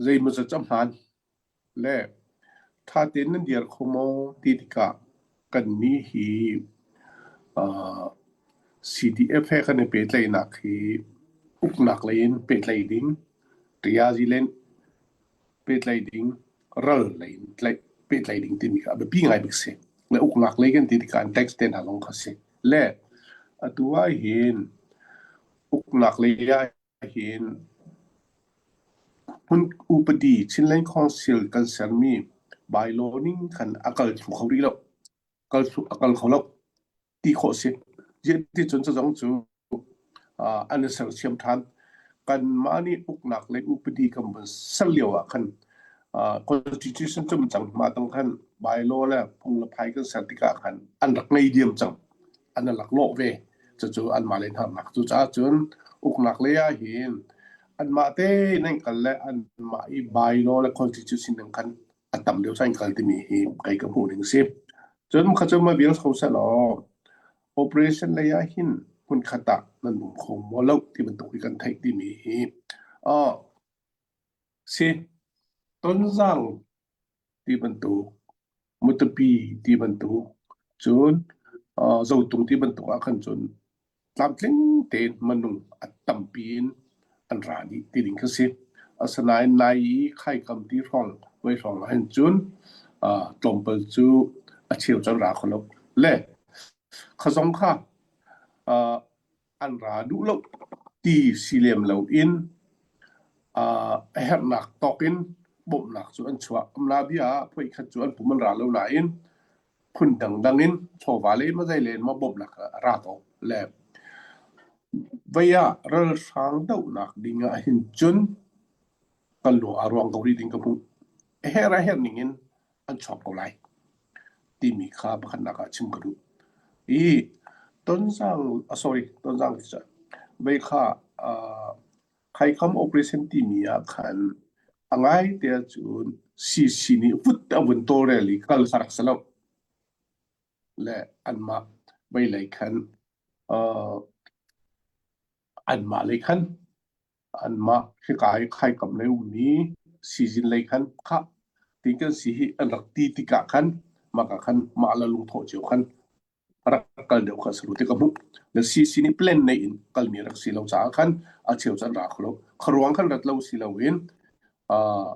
Zeimawzat cu a hmaan le ṭha tein nan dir kho maw ti tikah kannih hi CDF he kan i pehtlaihnak hi uknak lei in pehtlaih ding, ṭiazi len pehtlaih ding, ral lei in pehtlaih ding timi kha a biapi ngai bik si. Le uknak lei kan ti tikah tax te hna zong kha si. Le atu ah hin uknak lei ah hin hmun upadi Chinland Council kan sermi bylaw ning khan a kal thlu kho rih lo. Kal thlu a kal kho lo ti khawh si. Ti cun cu zong cu an i sersiam ṭhan. Kanmah nih uknak le upadi kan vun ser lio ah khan constitution cu cang hma tang khan bylaw le phung le phai kan ser tikah khan an rak ngei diam cang. An rak lawh ve. Cucu anmah le hnarnak. Cucaah cun uknak lei ah hin anmah te nan kal le anmah i bylaw le constitution ning khan a tam deuh in kal timi hi kei ka hmuh ning si. Cun kha cu ma vial kho seh law Operation lei ah hin hmunkhat ah nan um kho maw lo ti bantuk hi kan theih timi hi uh, si Tonzang ti bantuk Matupi ti bantuk cun uh, Zotung ti bantuk ah khan cun tlamtling tein minung a tampi in an ra dih ti ding kha si. Asinain nai i khaikam ti hrawng voi hrawng ah hin cun uh, tlawmpal cu a cheu cu an ra kho lo. Le kha zong kha uh, an ra duh lo ti si lem loin uh, a herhnak tawk in bawmhnak cu an chuah. Amla bia ah phuai khat cu an pum an ra lo nain phun dangdang in chawva le mazei len ma bawmhnak a ra ko. Le vei ah ralhrang dohnak ding ah hin cun kan lung aa ruang ko rih ding ka hmuh. A herh a herh ning in an chuak ko lai timi kha pakhatnak ah chim ka duh. I Tonzang, uh, sorry, Tonzang ti cun vei kha uh, Khaikham operation timi ah khan a ngai te ahcun CC nih vut a vun tawlrel i kal kha rak si lo. Le anmah vei lei khan uh, anmah lei khan anmah hika i khaikam lei ummi sizin lei khan khah ti kan si hi an rak ti tikah khan mah ka khan mah le lungthawh cio khan rak kal deuh kha saru ti ka hmuh. Le CC nih plan nei in kalmi rak si lo caah khan a cheu cu an ra kho lo. Kharuang khan rat lo si loin uh,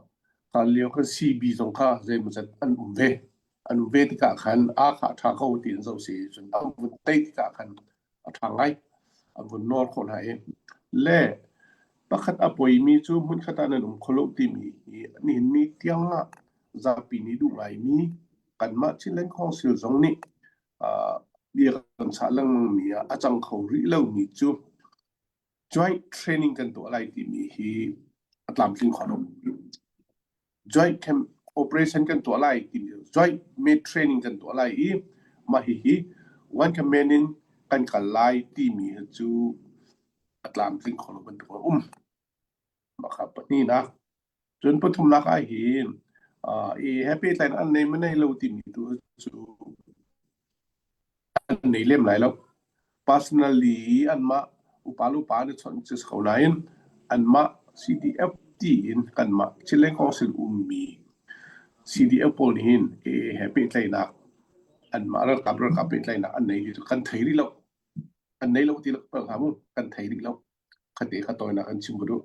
Kha lio khan CB zong kha zeimawzat an um ve. An um ve tikah khan aa kha a ṭha ko ti an zoh si cun an vun tei tikah khan a ṭha ngai. An vun nawl khawh hna i le pakhat a poimi cu hmunkhat ah nan um kho lo timi hi nihin ni tiang ah zapi nih duh ngaimi kanmah Chinland Council zong nih uh, bia kan chah lengmangmi ah a cang kho rih lomi cu joint training kan tuah lai timi hi a tlamtling kho lo. Joint camp operation kan tuah lai timi joint mate training kan tuah lai i mah hihi one command in kan kal lai timi hi cu a tlamtling kho lo bantuk a um. Mah kha pahnihnak. Cun pathumnak ah hin uh, i he pehtlai an nei ma nei lo timi tu cu an nei lem lai lo. Personally anmah upa le upa an i chawnh cu si ko nain anmah CDF tiin kanmah Chinland Council ummi CDF pawl nih hin AA he pehtlaihnak anmah ralkap ralkap pehtlaihnak an nei ti cu kan thei rih lo. An nei lo ti lo hnga mu kan thei rih lo. Khate kha tawinak an chim ka duh.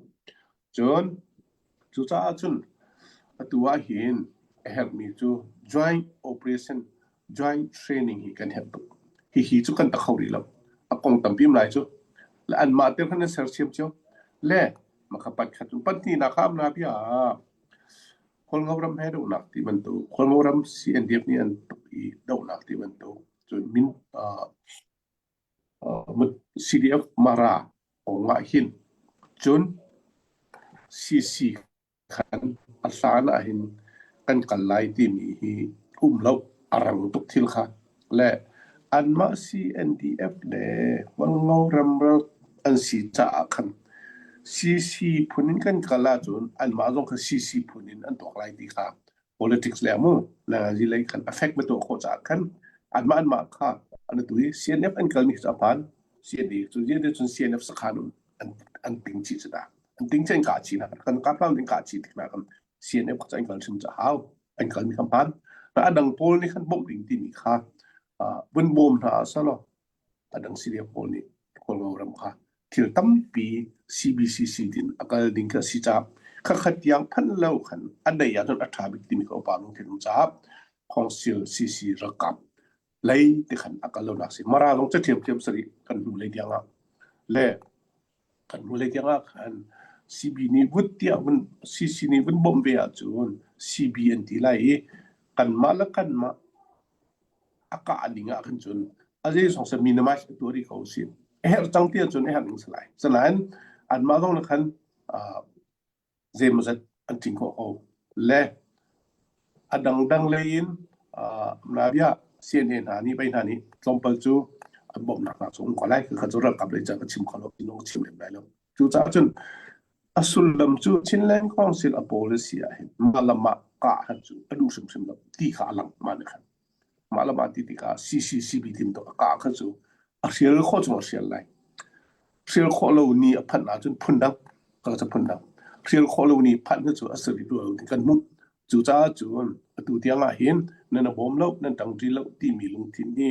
Cun cucaah cun atu ah hin a herhmi cu joint operation, joint training hi kan herh tuk. Hihi cu kan ta kho rih lo. A kong tampi um lai cu. Le anmah te khan an sersiam cio. Le makha pat khat cu pahnihnak ah amna bia Khualngo ram he dohnak ti bantuk, Khualngo ram CNDF nih an tuk i dohnak ti bantuk, cun min uh, CDF Mara kong ah hin cun CC khan a hlan ah hin kan kal lai timi hi um lo a rang tuk thil kha le anmah CNDF le Hualngo ramral an si caah khan CC phun in kan kal ahcun anmah zong kha CC phun in an tuak lai ti kha politics le mu nangazi lei khan affect ma tuah khawh caah khan anmah anmah kha an tu hi CNF an kalmi cu a hmaan CNA cu ziah cun CNF sakhan um an an ting chih cu ta an ting chi an kah chih na kan kap lam in kah chih tik na kan CNF kha an kal hrim ca hau an kalmi kha hmaan na adang pawl nih khan bawmh ding timi kha vun bawm hna salo adang CDF pawl nih Kawlro ram kha thil tampi CBCC tin a kal ding kha si caah khakhat tiang phanh lo khan a dei ahcun a ṭha bik timi ka upa lungthin um caah Council CC ralkap lei ti khan a kal lonak si. Mara zong ca ṭhiamṭhiam sari kan hnu lei tiang ah le kan hnu lei tiang ah khan CB nih vut tiah vun CC nih vun bawmh ve ahcun CB an ti lai i kanmah le kanmah a kah ding ah khan cun a zeizong sa minimize a tuah rih ko si. A herh cang ti ahcun a herh ning si lai. Sinain anmah zong nih khan zeimawzat an ṭing khawh ko. Le a dangdang lei in Nabia CNA hna nih vei hna nih tlawmpal cu an bawmhnak hna cu um ko lai. Kha cu ralkap lei ca ka chim kho lo, ka chim lem lai lo. Cucaah cun a sullam cu Chinland Council a policy ah hin mah le mah kah han cu a duh hrimhrim lo ti kha a lang mah nih khan. Mah le mah ti tikah CCCB tim to a kah kha cu a hrial khawh chung a hrial lai. Hrial khawh lo ni a phanh ahcun phundang ka ca phundang. Hrial khawh lo ni phanh cu a si rih lo ti kan hmuh. Cucaah cun atu tiang ah hin nan a bawm lo, nan ṭangṭi lo timi lungthin hi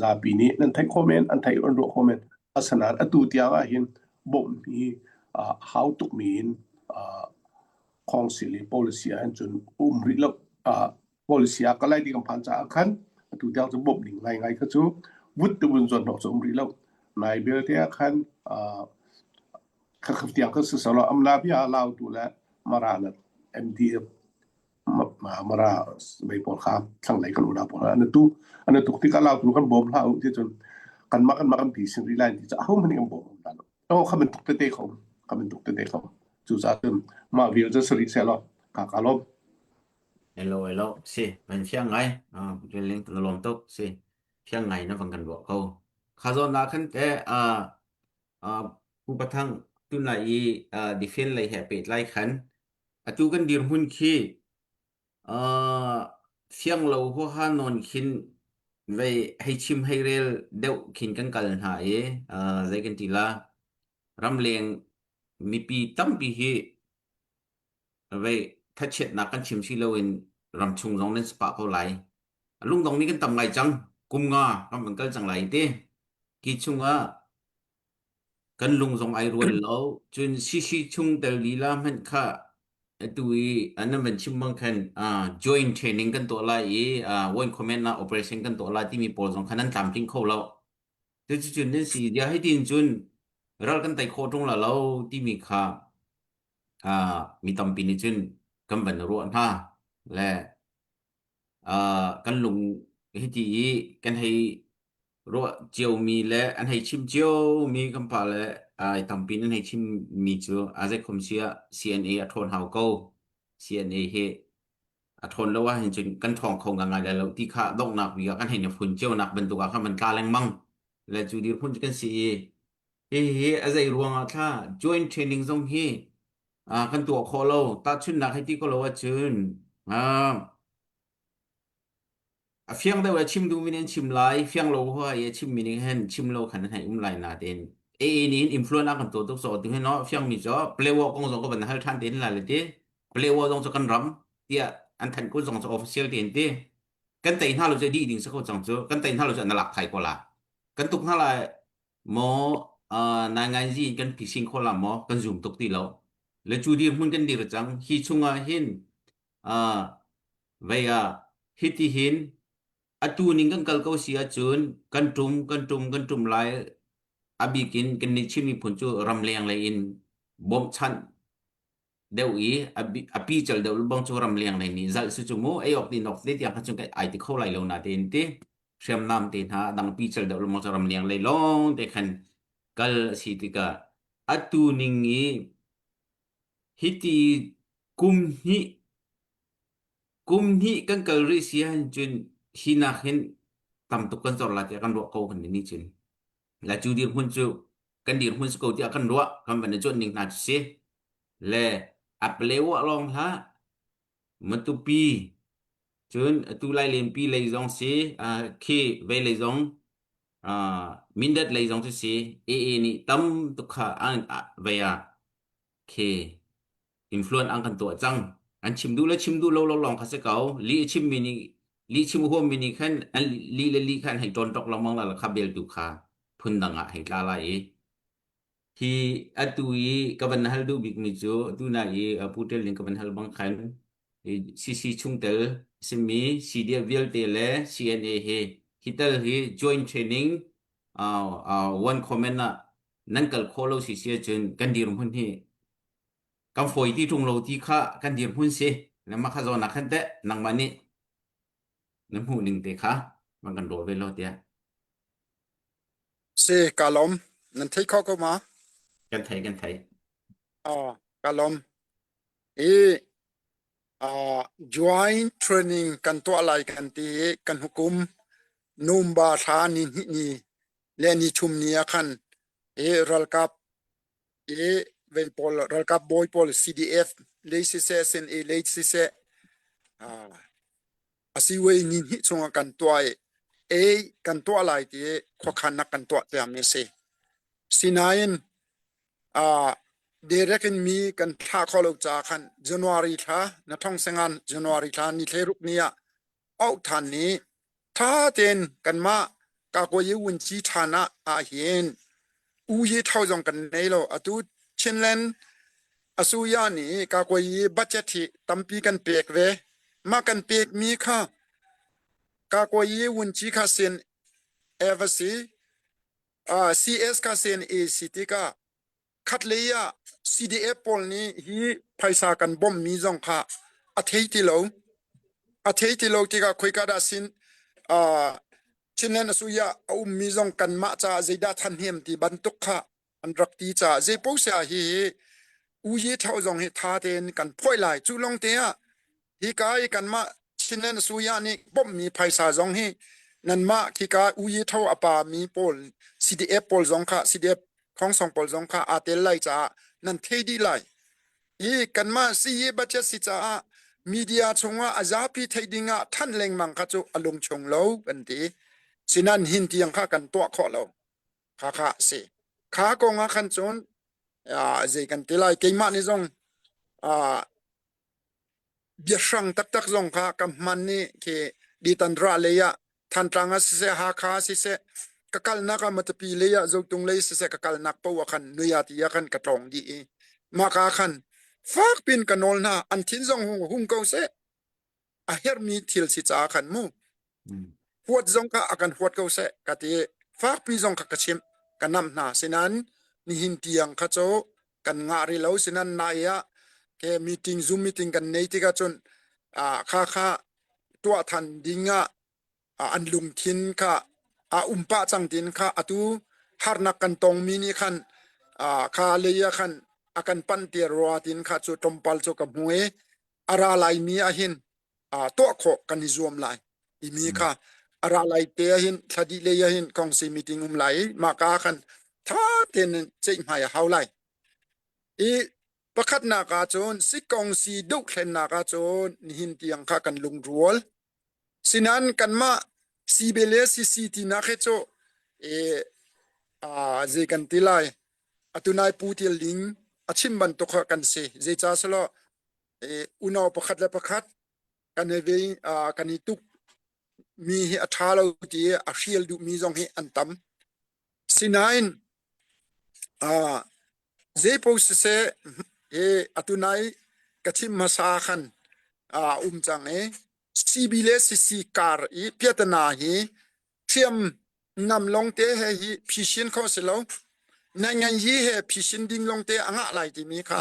zapi nih nan theih khawh men, an theih an ruah khawh men. Asinain atu tiang ah hin bawmh hi a hau tukmi in council i policy ah hin cun um rih lo. Policy ah ka lai ti kan phan caah khan atu tiang cu bawmh ding ngaingai kha cu vut tu vun zuan hnawh cu um rih lo. Nai belte ah khan khakhat tiang kha si solo amla bia Lautu le Mara le MDF Mara mei pawl kha thlanglei kan unau pawl an tu an tuk tikah Lautu kan bawm hlah u ti cun kanmah kanmah kan pi sin rih lai ti cu ahohmanh nih kan bawm hna lo. Oh kha bantuk tete kho kha bantuk tete kho cucaah cun mah vial cu si rih seh law ka ka lawm. Hello hello si man fiang ngai ah ling na lawm tuk si fiang ngai na vang kan ruah ko kha zawn na khan te a Pu Pathang tunlai i defend lei he pehtlai khan atu kan dirhmun khi fiang lo huaha nawn khin vei hei chim hei rel deuh khin kan kal hna i zei kan ti la ramleng mipi tampi hi vei thachiatnak kan chim si loin ramchung zong nan si pah ko lai. Lungdong nih kan tam ngai cang. Kum nga kan van kal cang lai ti. Ki chungah kan lung zong ai rual lo. Cun CC chung tel lila hmanh kha. atu i nan van chim bang khan joint training kan tuah lai i one command ah operation kan tuah lai timi pawl zong kha nan tlamtling kho lo. Cuticun nan si dia hei tiin cun ral kan tei khawh ṭung la lo timi kha mi tampi nih cun kan van ruah hna le kan lung hiti i kan hei ruah ciomi le an hei chim ciomi kan pa le ai tampi nan hei chimmi cu a zeikhom si ah CNA a ṭhawn hau ko. CNA hi a ṭhawn lo ahhin cun kan ṭhawng kho ngangai lai lo ti kha donghnak bik ah kan hei na phun cionak bantuk ah khan van tla lengmang le cu dirhmun cu kan si i hihi a zei ruangah thla joint training zong hi kan tuah khawh lo tahchunhnak hei ti ko lo ahcun A fiang deuh le chim duhmi nih an chim lai, fiang lo hua i a chimmi nih hin chim lo khan an hei um lai nain AA nih hin influence a kan tuah tuk so tu hin no fiangmi cu Palewa kong zong ka van hal ṭhan te hin lai le ti Palewa zong cu kan ram tiah an thanh ko zong cu official te in ti kan tei hna lo cu dih ding si ko cang cu kan tei hna lo cu an lak thai ko la kan tuk hna lai maw uh, nai ngai zi in kan phising kho la maw kan zoom tuk ti lo le cu dirhmun kan dir cang hi chungah hin uh, Vei ah hitihin atu ning kan kal ko si ahcun kan ṭum kan ṭum kan ṭum lai. A bik in kannih Chin miphun cu ramleng lei in bawmhchanh deuh i a pical deuh bang cu ramleng lei nih zalh si cu mu ei awk din awk te tiang kha cun kai ai ti kho lai lo natein ti hriamnam te hna dang pical deuh lengmang cu ramleng lei lawng te khan kal a si tikah atu ning i hiti kum hnih Kum hnih kan kal rih si ahcun hi nak hin tam tuk kan zor lai tiah kan ruah ko kan nih cun. La cu dirhmun cu kan dirhmun si ko tiah kan ruah kan van i cuanh ning hna cu si. Le a palewa lawng hlah Matupi cun atu lai lempi lei zong si khi vei lei zong Mindat lei zong cu si AA nih tam tuk kha an vei ah khi influence an kan tuah cang. An chim duh le chim duh lo lo lawng kha si ko. Lih a chimmi nih lih chim huammi nih khan an lih le lih kha an hei ṭawn ṭok lengmang la kha bel tu kha phundang ah hei tla lai i hi atu i ka van hal duh bikmi cu atu na i Pu Ṭial ning ka van hal bang khan CC chungtel simi CDF vialte le CNA he hi tal hi joint training uh, uh, one comment ah nan kal khawh lo si si ahcun kan dirhmun hi kan fawi ti ṭung lo ti kha kan dirhmun si le mah kha zawn ah khan teh nangmah nih na hmuh ning te kha van kan rawl ve lo tiah Si ka lawm nan thei kho ko ma kan thei kan thei ah ka lawm i uh, joint training kan tuah lai kan ti i kan hukum numba thla ni hnih ni le ni thum ni ah khan i ralkap i vei pawl ralkap bawi pawl CDF lei siseh SNA lei siseh a si wei ni hnih chungah kan tuah i ei kan tuah lai ti khuakhannak kan tuah tiami a si. Sinain direct in mi kan thlah kho lo caah khan January thla na thong sengan January thla ni thleiruk ni ah auh than ni Tha tein kanmah Kakuayi Wunci ṭhan ah ahhin U Ye Thau zong kan nei lo. Atu Chinland Asuya nih Kakuayi budget hi tampi kan pek ve. Mah kan pekmi kha Kakuayi Wunci kha sin si, CS kha sin AC tikah Khatlei ah CDF pawl nih hi phaisa kan bawmhmi zong kha a thei ti lo. A thei ti lo tikah khoika dah sin uh, Chinland asuya a ummi zong kanmah caah zeidah thanhnem ti bantuk kha an rak ti caah zeiposia hi hi uye thau zong hi tha tein kan phoih lai. Cu lawng te ah Hika i kanmah Chinland Suya nih bawmhmi phaisa zong hi nanmah khika uyi tho a pami pawl CDF pawl zong kha CDF khongsong pawl zong kha aa tel lai caah nan thei dih lai. Hi kanmah CE budget si caah media chungah a zapi theih ding ah thanh lengmang kha cu a lung chung lo kan ti. Sinan hin tiang kha kan tuah khawh lo. Kha kha a si. Kha kong ah khan cun zei kan ti lai keimah nih zong Biahrang taktak zong kha ka hman i khi Ditanra lei ah Thantlang ah siseh, Hakha ah siseh, ka kalnak ah Matupi lei ah Zotung lei siseh ka kalnak paoh ah khan Nuyati ah khan ka tlawng dih i mahka khan. Fak pin ka nawl hna an thin zong hung hung ko seh. A herhmi thil si caah khan mu. Huat zong kha a kan huat ko seh ka ti. Fakpi zong kha ka chimh ka namh hna. Sinain nihin tiang kha cu kan ngah rih lo. Sinain nai ah ke meeting Zoom meeting kan nei tikah cun kha kha tuah than ding ah an lungthin kha a um pah cang tin kha atu harnak kan tongmi nih khan kha lei ah khan a kan panh te rua tin kha cu tlawmpal cu ka hmu i a ra laimi ah hin tuah khawh kan i zuam lai timi kha a ra lai te ah hin thla dih lei ah hin kongsi meeting um lai i mah ka khan tha tein ceihmai a hau lai i pakhatnak ah cun sikongsi dohthlennak ah cun nihin tiang kha kan lungrual Sinain kanmah CB le CC tinak hi cu zei kan ti lai atu nai Pu Tial Ling a chim bantuk kha kan si. Zeicah selaw unau pakhat le pakhat kan i ve kan i tuk mi hi a ṭha lo ti i a hrial duhmi zong hi an tam. Sinain zeipaoh siseh hi atu nai ka chim hmasa khan a um cang i CB le CC kar i piatana hi ṭhiam nam lawngte he hi phisin kho si lo. Naingan hi he phisin ding lawngte a ngah lai timi kha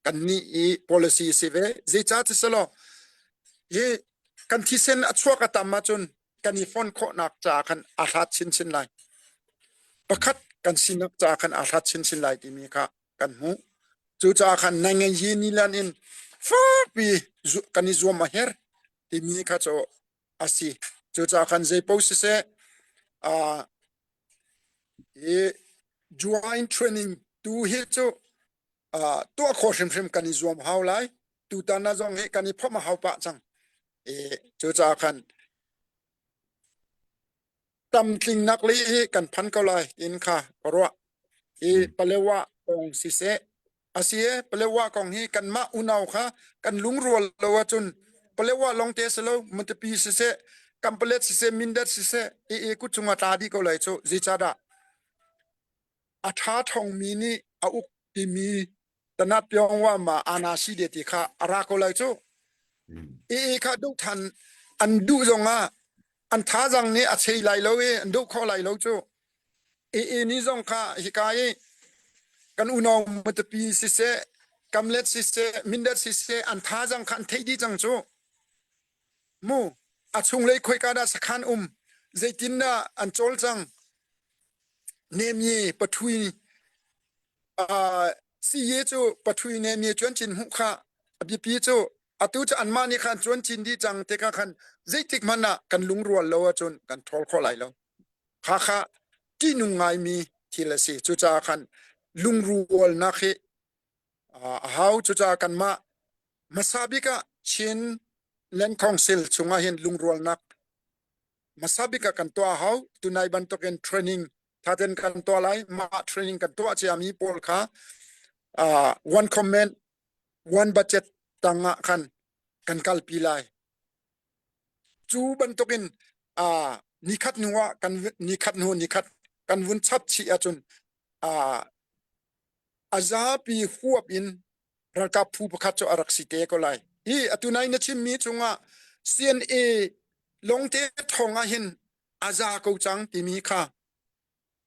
kannih i policy si ve. Zeicah ti selaw hi kan thisen a chuak a tam ahcun kan i fon khawhnak ca khan aa hlat chinchin lai. Pakhat kan sinak ca khan aa hlat chinchin lai timi kha kan hmuh. Cucaah khan naingan hi nilan in fakpi kan i zuam a herh timi kha cu a si. Cucaah khan zeipaoh siseh uh, hi joint training tu hi cu uh, tuah khawh hrimhrim kan i zuam hau lai. Tutan ah zong hi kan i phomh a hau pah cang. I cucaah khan tamtlingnak lei hi kan phan ko lai tiin kha ka ruah. Hi Palewa kong siseh asi e Palewa kong hi kanmah unau kha kan lungrual lo ahcun Palewa lawng te si lo Matupi siseh Kampalet siseh Mindat siseh i i kut cungah tla dih ko lai cu zeicahdah a ṭha ṭhawngmi nih a uk timi tanat pyong wa ma ana si de ti kha a ra ko lai cu. I i kha duh than an duh zong ah an thazang nih a chei lai lo i an duh kho lai lo cu. I i ni zong kha hika i kan unau Matupi siseh Kamlet siseh Mindat siseh an thazang kha an theih dih cang cu. Mu a chunglei khoika dah sakhan um zeitin dah an cawl cang nemye pathui Siye cu pathui nemye cuancin hmuh kha a biapi cu atu cu anmah nih khan cuancin dih cang tikah khan zeitik hmanh ah kan lungrual lo ahcun kan ṭhawl khawh lai lo. Kha kha ṭihnung ngaimi thil a si. Cucaah khan lungrualnak hi a hau. Cucaah kanmah hmasa bik ah Chin Land Council chungah hin lungrualnak hmasa bik ah kan tuah a hau. Tunai bantukin training thaten kan tuah lai. Mah training kan tuah ciami pawl kha uh, one comment, one budget tangah khan kan kalpi lai. Cu bantukin uh, nikhat hnu ah kan nikhat hnu nikhat kan vun chap chih ahcun uh, a zapi huap in ralkap phu pakhat cu a rak si te ko lai. Hi atu nai na chimmi chungah CNA longte thong ah hin a za ko cang timi kha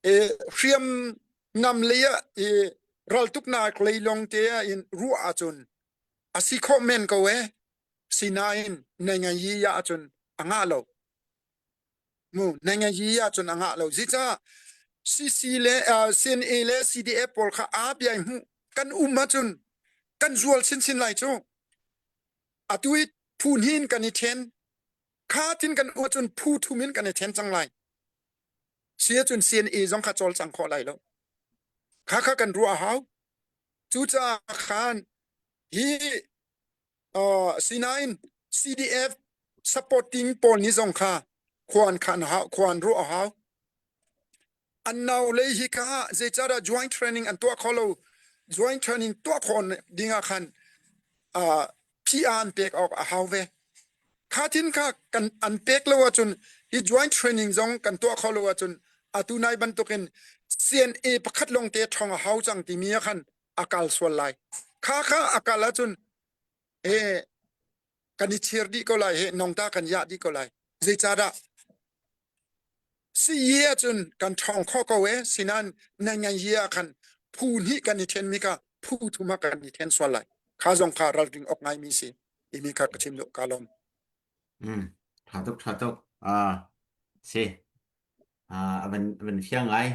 e hriam nam lei ah e raltuknak lei longte ah in ruah ahcun a si khawh men ko e sinain nai ngai yi ahcun a ngah lo mu nai ngai yi ahcun a ngah lo zica CC le uh, CNA le CDF pawl kha aa biai hmu kan um ahcun kan zual chinchin lai cu atu i phu hnin kan i then kha tin kan um ahcun phu thum in kan i then cang lai si ahcun CNA zong kha cawlcang khawh lai lo kha kha kan ruah hau cucaah khan hi uh, sinain CDF supporting pawl nih zong kha khua an khan hau khua an ruah hau an nau lei hi kha zeicahdah joint training an tuah kho lo joint training tuah khawh ding ah khan uh, PR an pek awk a hau ve kha thin kha kan an pek lo ahcun hi joint training zong kan tuah kho lo ahcun atu nai bantukin CNA pakhat lawng te ṭhong a hau cang timi ah khan a kal sual lai. Kha kha a kal ahcun e kan i chir dih ko lai he nongta kan yah dih ko lai. Zeicahdah si ahcun kan ṭhawng kho ko e sinan nan ngan yi ah khan phu hnih kan i ṭhen mi kha phu thum ah kan i ṭhen sual lai. Kha zong kha ralring awk ngaimi si. Timi kha ka chim duh ka lawm. Mm, ṭha tuk ṭha tuk. Ah, si. Ah, a van a van fiang ngai.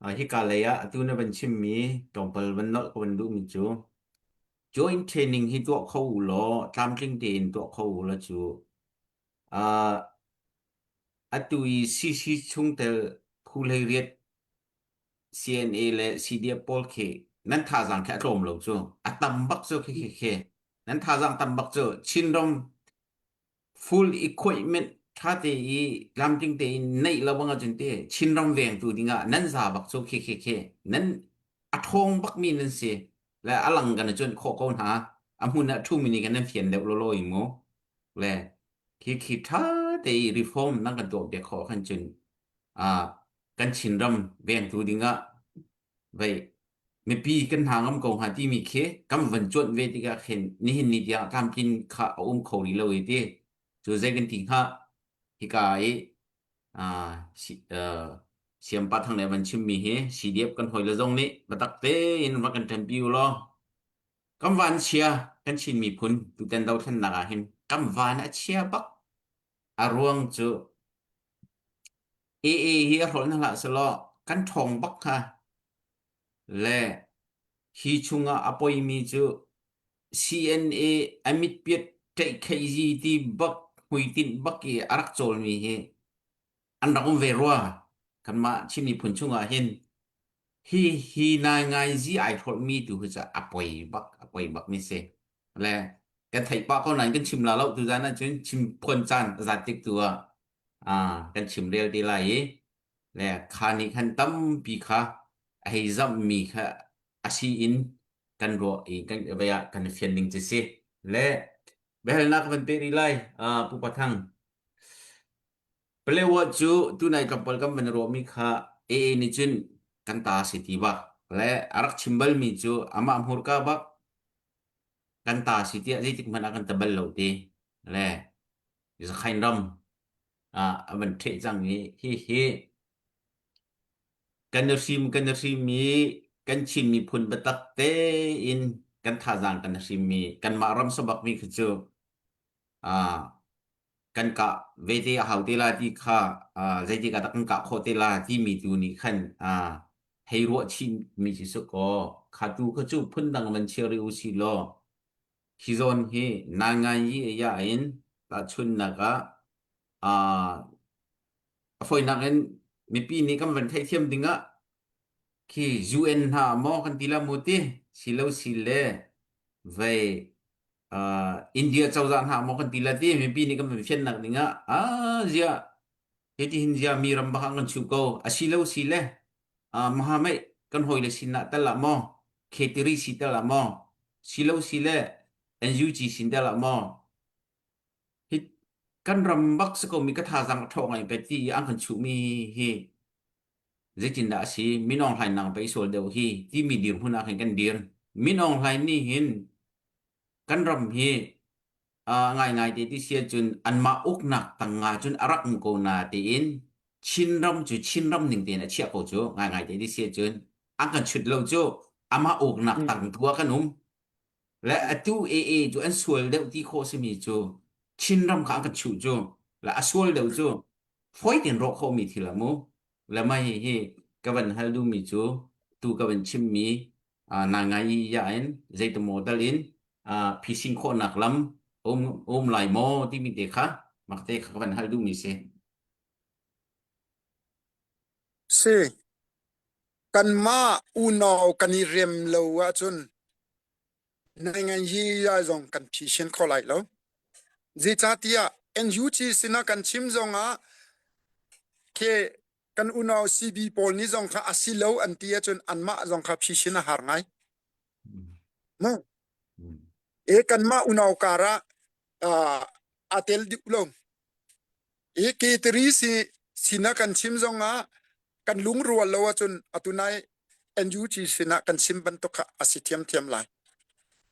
Ah, hika lei ah atu na van chimmi tlawmpal van nolh ka van duhmi cu joint training hi tuah kho u law tlamtling tein tuah kho u law cu ah atu i CC chungtel phu hleiriat CNA le CDF pawl khi nan thazaang khi a tlawm lo cu a tam bak cu khi khi khi nan thazaang tam bak cu Chinram full equipment ṭha te i tlamtling tein neih lo bang ahcun te Chinram vengtu dingah nan za bak cu khi khi khi nan a ṭhawng bakmi nan si le a lang kan i cuanh khawh ko hna a hmun ah ṭhumi nih kan nan fian deuh lawlaw i mu le khi khi ṭha te i reform nan kan tuah piak khawh khan cun ah kan Chinram vengtu dingah vei mipi kan hna ngam ko hnga timi khi kan van cuanh ve tikah khin nihin ni tiang tlamtlin kha a um kho rih lo i ti cu zei kan ti hnga hika i siampa thang le van chimmi hi CDF kan hawi le zong nih biatak tein va kan ṭanpi u law kan van chia kan Chin miphun tutan dothlennak ah hin kan van a chia bak a ruang cu AA hi a hrawl hna hlah selaw kan ṭhawng bak hnga. Le hi chungah a poimi cu CNA a mitpiat ṭeihkheizi ti bak hmuitinh bak i a rak cawlmi hi an rak um ve rua. Kanmah Chin miphun chungah hin hi hi naingaizi ai hrolhmi tu hi cu a poi bak a poi bak mi si. Le kan theih pah ko nain kan chim la lo tuzan ahcun chim phuan caan a zat tik tu ah ah kan chimrel te lai i le kha nih khan tampi kha a hei zamhmi kha a si in kan ruah i kan vei ah kan i fian ning cu si le biahalnak ka van pek rih lai uh, Pu Pathang Palewa cu tunai tlawmpal kan van ruahmi kha AA nih cun kan ta si ti bak le a rak chim balmi cu amah hmurka bak kan ta si tiah zeitik hmanh ah kan ta bal lo ti le Zakhain ram ah a van ṭheh cang i hihi kan i hrim kan i hrim i kan Chin miphun biatak tein kan thazaang kan i hrimmi kanmah ram sabakmi khi cu ah kan kah ve te a hau te la ti kha ah zeitik ah dah kan kah khawh te la timi tu nih khan ah hei ruah chih mi si suk kaw kha tu kha cu phundang van chia rih u si law Hi zawn hi nainganyi ya in tahchunhnak ah aa a fawinak in mipi nih kan van theihthiam dingah khi UN hna maw kan ti la mu ti silo si le vei uh, India cozah hna maw kan ti la ti mipi nih kan van fiannak dingah ah zia hiti hin zia mi ram bak ah kan chuh ko asilo si le uh, mahamai kan hawi le sin ah tal ah maw Khetiri si tal ah maw silo si le NUG sin tal ah maw hi kan ram bak si ko mi ka thazang a ṭhawng ngai pe ti an kan chuh mi hi zeitindah a si Min Aung Hlaing nang pei sual deuh hi timi dirhmun ah khin kan dir Min Aung Hlaing nih hin kan ram hi uh, ngaingai te ti sia cun anmah uknak tangah cun a rak um ko na tiin Chinram cu Chinram ning tein a chiah ko cu ngaingai te ti sia cun an kan chut lo cu amah uknak Mm. tang tu ah kan um le atu AA cu an sual deuh ti khawh simi cu Chinram kha an kan chuh cu le a sual deuh cu fawi tein rawh khawhmi thil a mu le mah hihi ka van hal duhmi cu tu ka van chimmi ngai ya in zeitimaw dal in phisin khawhnak lam um um lai maw timi te kha mak te kha ka van hal duhmi si. Si kanmah unau kan i rem lo ahcun ngai hi ya zong kan phisin kho lai lo. Zeicahtiah NUG sinah kan chim zongah ke kan unau CB pawl nih zong kha a si lo an ti ahcun anmah zong kha phisin a har ngai. Mu. E kanmah unau kar ah uh, a tel dih lo. E ke tiri si sinah kan chim zong ah kan lungrual lo ahcun atunai NUG sinah kan chim bantuk kha a si thiamthiam lai.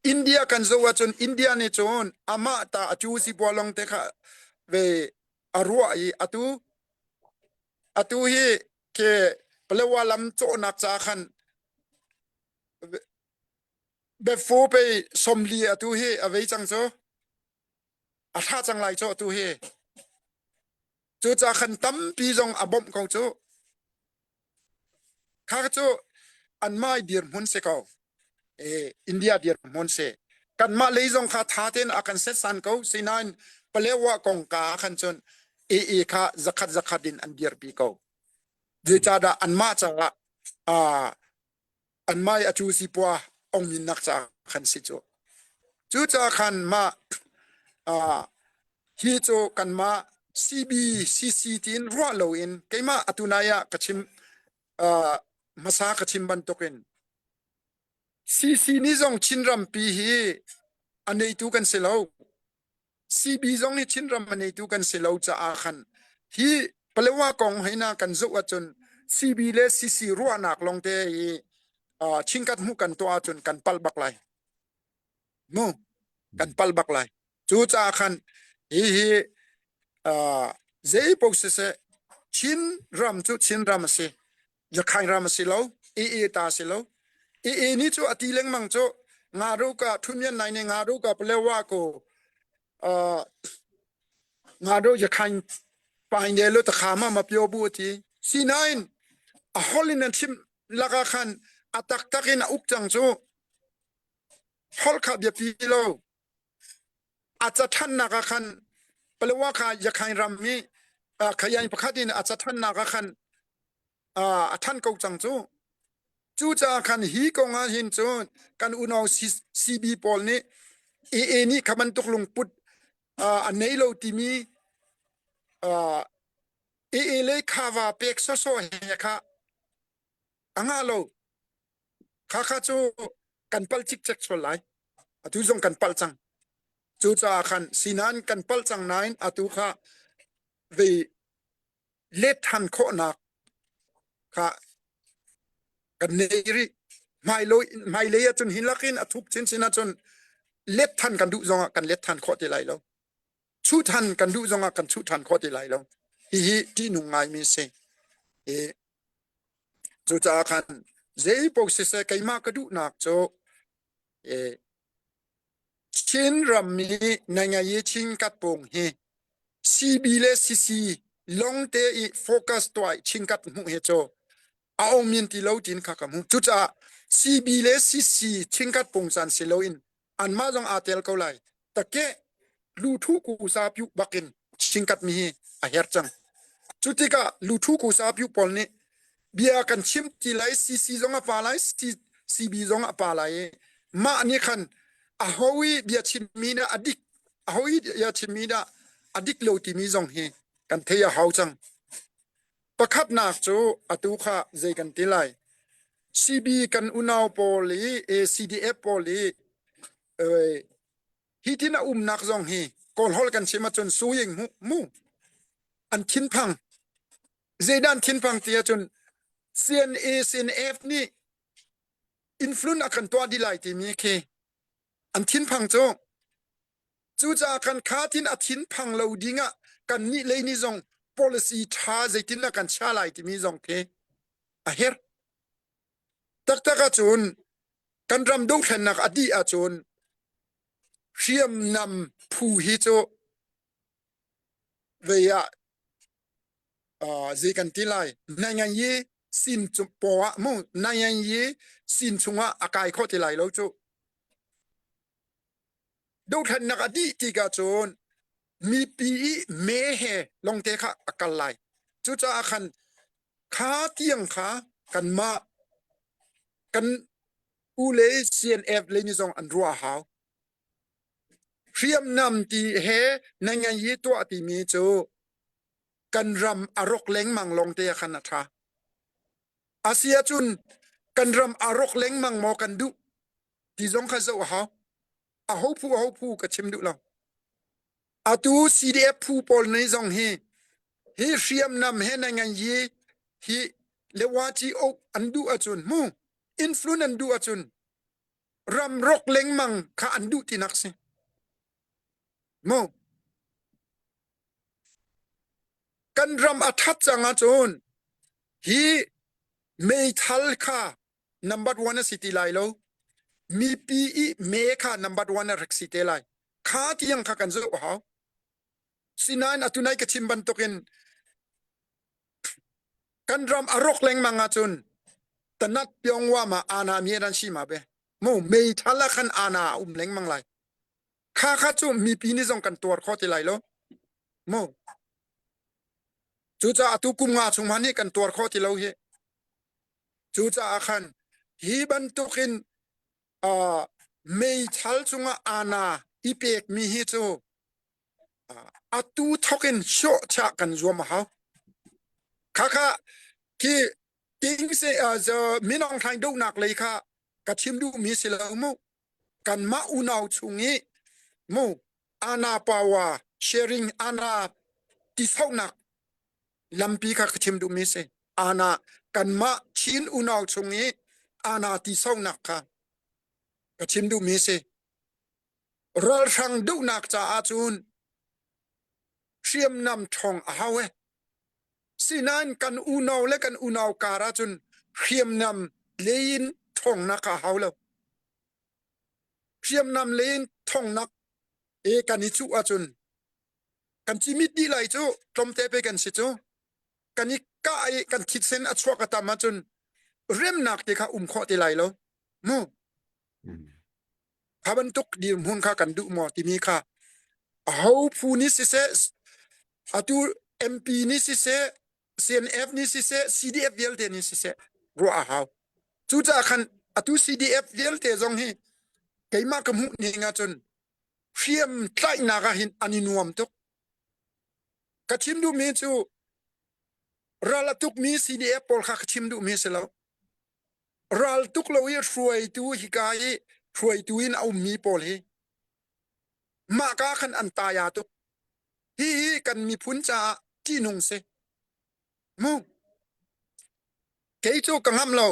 India kan zoh ahcun India nih cun amah ta a cu sipua lawng te kha ve a ruah i atu atu hi ke Palawa lam cawhnak ca khan Befo pei somli atu hi a vei cang cu a thla cang lai cu atu hi cucaah khan tampi zong a bawmh ko cu Kha cu anmah i dirhmun si ko. E, India dirhmun si. Kanmah lei zong kha tha tein a kan setsan ko. Sinain Palewa kongka ah khan cun AA kha zakhat zakhat in an dirpi ko. Zeicahdah anmah caah uh, anmah i a cu sipua ong minnak caah khan si cu. Cucaah khan mah uh, hi cu kanmah CBCC tiin ruah loin keimah atu nai ah ka chim uh, hmasa ka chim bantukin CC nih zong Chinrampi hi a neitu kan si lo. CB zong hi Chinram a neitu kan si lo caah khan hi Palewa kong hei na kan zoh ahcun CB le CC ruahnak lawngte hi uh, chingkat hmuh kan tuah ahcun kan palh bak lai. Mu kan palh bak lai. Cucaah khan hihi uh, zei paoh siseh Chin ram cu Chin ram a si. Yakhain ram a si lo. AA ta a si lo. AA nih cu a ti lengmang cu nga ru ka thunmian nai ne nga ru ka palewa ko uh, nga ru yakhain pain de lo takha ma ma pyo bu ti. Sinain a hol in an chim laka khan a taktak in a uk cang cu holh kha biapi lo a cathannak ah khan Palawa kha Yakhain ram i Khayain pakhat in a cathannak ah khan a than ko cang cu. Cucaah khan hi kong ah hin cun kan unau CB pawl nih AA nih kha bantuk lungput a nei lo timi AA lei khava pek sawsawh he kha a ngah lo. Khakha cu kan palh cikcek sual lai. Atu zong kan palh cang. Cucaah khan sinan kan palh cang nain atu kha vei let than khawhnak kha kan nei rih. Hmailei hmailei ahcun hi lakin a thuk chinchin ahcun let than kan duh zongah kan let than khawh ti lai lo. Chuh than kan duh zongah kan chuh than khawh ti lai lo. Hihi ṭihnung ngaimi a si. I Cucaah khan zeipaoh siseh keimah ka duhnak cu eh, Chin ram i naingai Chin katpung hi CB le CC longte i focus tuah i Chin kat hmuh hi cu a om in ti lo tin kha ka hmuh. Cucaah CB le CC Chin kat pung caan si loin anmah zong aa tel ko lai. Takeh luthu kusa piu bakin chingkat mi hi a her cang. Cu tikah luthu kusa piu pawl nih bia kan chim ti lai CC zong a pa lai CB zong a pa lai i mah nih khan a ho i bia chimmi dah a dik a ho i bia chimmi dah a dik lo timi zong hi kan thei a hau cang. Pakhatnak cu atu kha zei kan ti lai CB kan unau pawl i CDF pawl i hi tin a umnak zong hi Kawlholh kan chim ahcun suying mu mu an thinphang zeidah an thinphang ti ahcun CNA CNF nih influence a kan tuah dih lai timi khi an thinphang cu Cucaah kan kha tin a thinphang lo ding ah kannih lei nih zong policy ṭha zeitin ah kan chia lai timi zong khi a herh. Taktak ahcun kan ram dothlennak a dih ahcun hriamnam phu hi cu vei ah uh, zei kan ti lai nai yi sin paw ah mu nai yi sin chungah a kai kho ti lai lo cu Dothlennak a dih tikah cun mipi i me he longte kha a kal lai. Cucaah khan kha tiang kha kanmah kan u le CNF le nih zong an ruah a hau. Hriamnam ti he nan ngan yi tuah timi cu kan ram a rawk lengmang longte ah khan a ṭha. Asiahcun kan ram a rawk lengmang maw kan duh ti zong kha zoh a hau. A ho phu a ho phu ka chim duh lo. Atu CDF phu pawl nih zong hi hi hriamnam he na ngan yi hi lewaci ok an duh ahcun mu influence an duh ahcun. Ram rok lengmang kha an duh tinak si. Mu. Kan ram a that cang ahcun hi meithal kha number one a si ti lai lo. Mipi i me kha number one a rak si te lai. Kha tiang kha kan zoh a hau. Sinain atu nai ka chim bantukin kan ram a rawk lengmang ahcun tanat pyongwa ma ana mi an si ma be mu meithal ah khan ana a um lengmang lai kha kha cu mipi nih zong kan tuar kho ti lai lo mu cucaah atu kum nga chung hmanh nih kan tuar kho ti lo hi cucaah khan hi bantukin uh, meithal cungah ana i pekmi hi cu atu thawkin sawhchah kan zuam a hau. Khakha khi ting se minong thlaing dohnak lei kha ka chim duhmi si lo mu. Kanmah unau chung i mu ana power sharing ana tisohnak lampi kha ka chim duhmi si. Ana kanmah Chin unau chung i ana tisohnak kha ka chim duhmi si. Ralhrang duhnak caah cun hriamnam ṭhawng a hau e. Sinain kan unau le kan unau kar ahcun hriamnam lei in ṭhawngnak a hau lo. Hriamnam lei in ṭhawngnak e kan i cuh ahcun kan cimit dih lai cu tlawmte pe kan si cu. Kan i kah i kan thisen a chuak a tam ahcun remnak te kha um khawh ti lai lo. Mu. Kha bantuk dirhmun kha kan duh maw timi kha aho phu nih siseh atu MP nih siseh CNF nih siseh CDF vialte nih siseh ruah a hau. Cucaah khan atu CDF vialte zong hi keimah ka hmuh ning ahcun hriam tlaihnak ah hin an i nuam tuk. Ka chim duhmi cu ral a tukmi CDF pawl kha ka chim duhmi si lo. Ral tuk lo i hruaitu hika i hruaitu in a ummi pawl hi mahka khan an taya tuk. Hihi kan miphun caah ṭihnung si. Mu. Kei cu ka ngamh lo.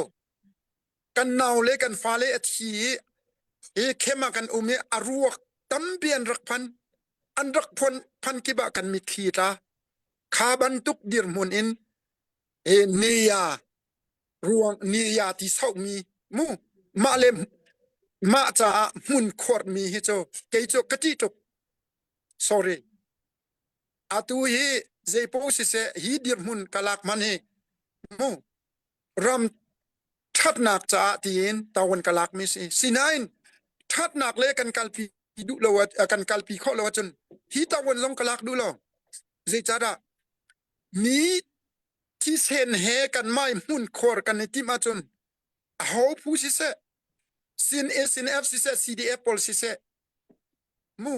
Kan nau le kan fale a thi i hi khem ah kan um i a ruak tampi an rak phan. An rak phon phan kip ah kan mitthli tla. Kha bantuk dirhmun in e nia ruang nia ti sauhmi mu mah le mah caah hmun khuarmi hi cu kei cu ka ṭih tuk sorry atu hi zeipaoh siseh hi dirhmun ka lak man hi mu ram ṭhatnak caah tiin tawan ka lak mi si sinain ṭhatnak le kan kalpi duh lo kan kalpi khawh lo ahcun hi tawan zong ka lak duh lo zeicahdah mi thisen he kanmah i hmunkhuar kan i timh ahcun aho phu siseh sin A sin F siseh CDF pawl siseh mu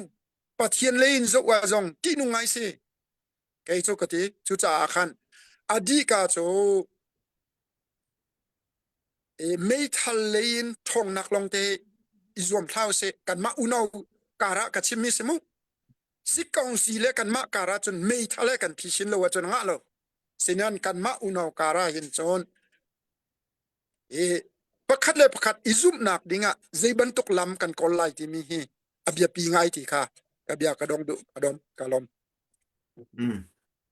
Pathian lei in zoh ah zong ṭihnung ngai si kei cu ka ti cucaah khan a dihka cu e meithal lei in ṭhawngnak lawng te i zuam thlau seh kanmah unau karah ka chimmi si mu Sikongsi le kanmah kar ahcun meithal he kan phisin lo ahcun ngah lo. Sinan kanmah unau kar ah hin cun i pakhat le pakhat i zumhnak dingah zei bantuk lam kan kawl lai timi hi a biapi ngai ti kha ka bia ka dong duh ka dom ka lom. Mm.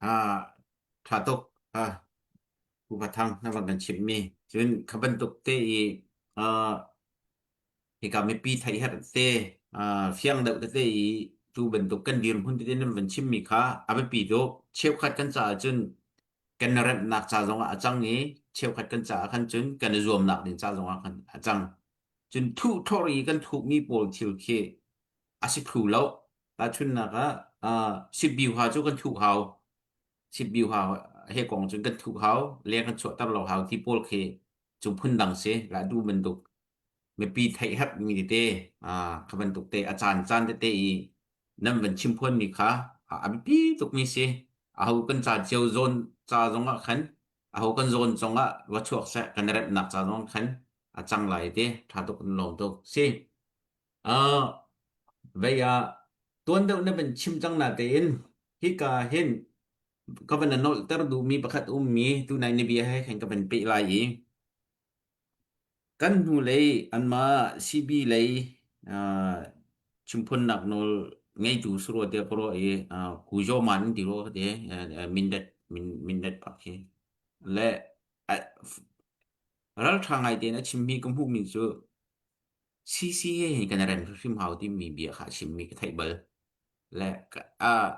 Ah, tha tuk. Ah, Pu Pathang na van kan chimh mi. Cun kha bantuk te i ah Hika mipi theih herh te fiang deuh tete i tu bantuk kan dirhmun tete nan van chimmi kha a biapi tuk. Cheukhat kan caah cun kan remhnak ca zongah a cang i cheukhat kan caah khan cun kan i zuamnak ding ca zongah khan a cang. Cun thuh thlor i kan thuhmi pawl thil khi a si thlu lo. Tahchunhnak ah sitbiu ha cu kan thuh hau. Sitbiu ha he kong cun kan thuh hau, leng kan chuahter lo hau ti pawl khi cu phundang si. La du bantuk mipi theih herhmi tete kha bantuk te a caan caan tete i nan van chimphuanmi kha a biapi tukmi si. Aho kan ca cio zawn ca zongah khan aho kan zawn zongah va chuak seh kan remhnak ca zong khan a cang lai te tha tuk in lawm tuk si. Uh, vei ah tuan deuh na van chim cang na tein hika hin ka van nolter duhmi pakhat ummi tunai ni bia he khan ka van peh lai i. Kan hnulei anmah CB lei uh, chimphunnak nawl ngeitu surua tiah ka ruah i uh, Ku Zaw Man an ti rua ka ti uh, Mindat min Mindat pak khi le uh, ralṭha ngai tein a chimmi ka hmuhmi cu CC he hin kan rem hrimhrim hau timi bia kha a chimmi ka theih bal le uh,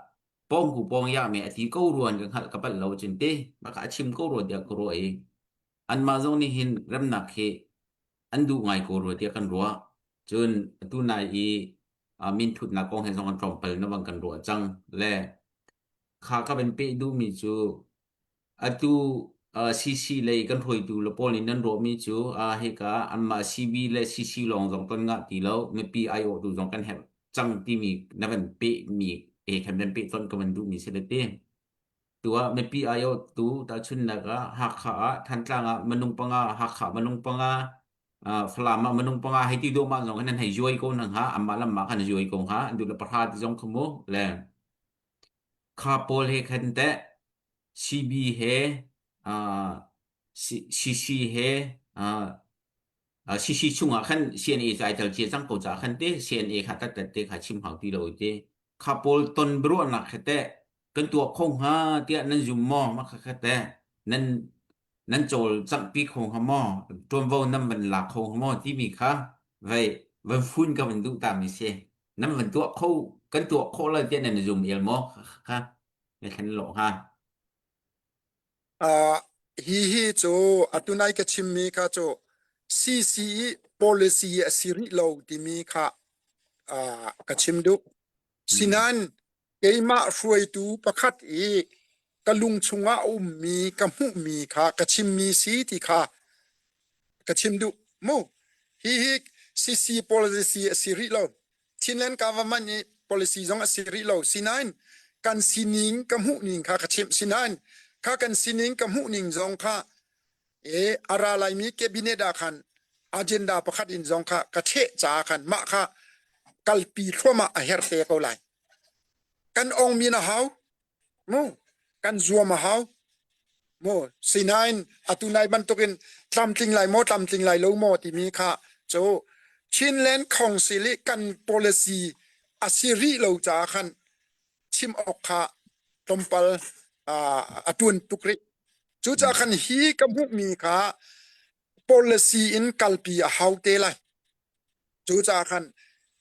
pawng ku pawng ya me a ti ko ruan ka hngalh ka palh lo cun te maka a chim ko rua tiah ka ruah i anmah zong nih hin remnak hi an duh ngai ko rua tiah kan ruah. Cun atu nai i minthutnak kong he zong an tlawmpal na bang kan ruah cang. Le kha ka van peh duhmi cu atu CC lei kan hruaitu le pawl nih nan ruahmi cu hika anmah CB le CC lawng zong ton ngah ti lo mipi aiawhtu zong kan herh cang timi na van pehmi he khan van peh ton ka van duhmi si le ti. Tuah mipi aiawhtu tahchunhnak ah Hakha ah Thantlang ah minung panga, Hakha minung panga, uh, Falam ah minung panga hei ti duahmah zong hin an hei zuai ko hna hnga, anmah lamah khan zuai ko hnga, an duh le pahra ti zong kha mu le kha pawl he khan teh CB he uh, CC he uh, CC chungah khan CNA cu ai tel cia cang ko caah khan te CNA kha tattat te kha chim hau ti lo te kha pawl ton biaruahnak he teh kan tuah kho hnga tiah nan zum maw mah kha kha teh nan nan cawlcanghpi kho hnga maw ṭuanvo nan van lak kho hnga maw timi kha vei van fun ka van duh ta mi si nan van tuah kho kan tuah khawh lai tiah nan zum el maw kha na thlen lawh hnga Uh, hi hi cu atu nai ka chimmi kha cu CCE policy a si rih lo timi kha uh, ka chim duh. Sinain keimah hruaitu pakhat i ka lung chungah a ummi ka hmuhmi kha ka chimmi si ti kha ka chim duh mu. Hi hi CC policy a si rih lo. Chinland government i policy zong a si rih lo. Sinain kan sining ka hmuhning kha ka chimh. Sinain kha kan sining ka hmuhning zong kha e a ra laimi cabinet ah khan agenda pakhat in zong kha ka theh caah khan mah kha kalpi thluahmah a herh te ko lai. Kan ong min a hau. Mu kan zuam a hau. Mu sinain atu nai bantukin tlamtling lai maw tlamtling lai lo maw timi kha cu Chinland Council i kan policy a si rih lo caah khan chim awk kha tlawmpal a tuan tuk rih. Cucaah khan hi ka hmuhmi kha policy in kalpi a hau te lai. Cucaah khan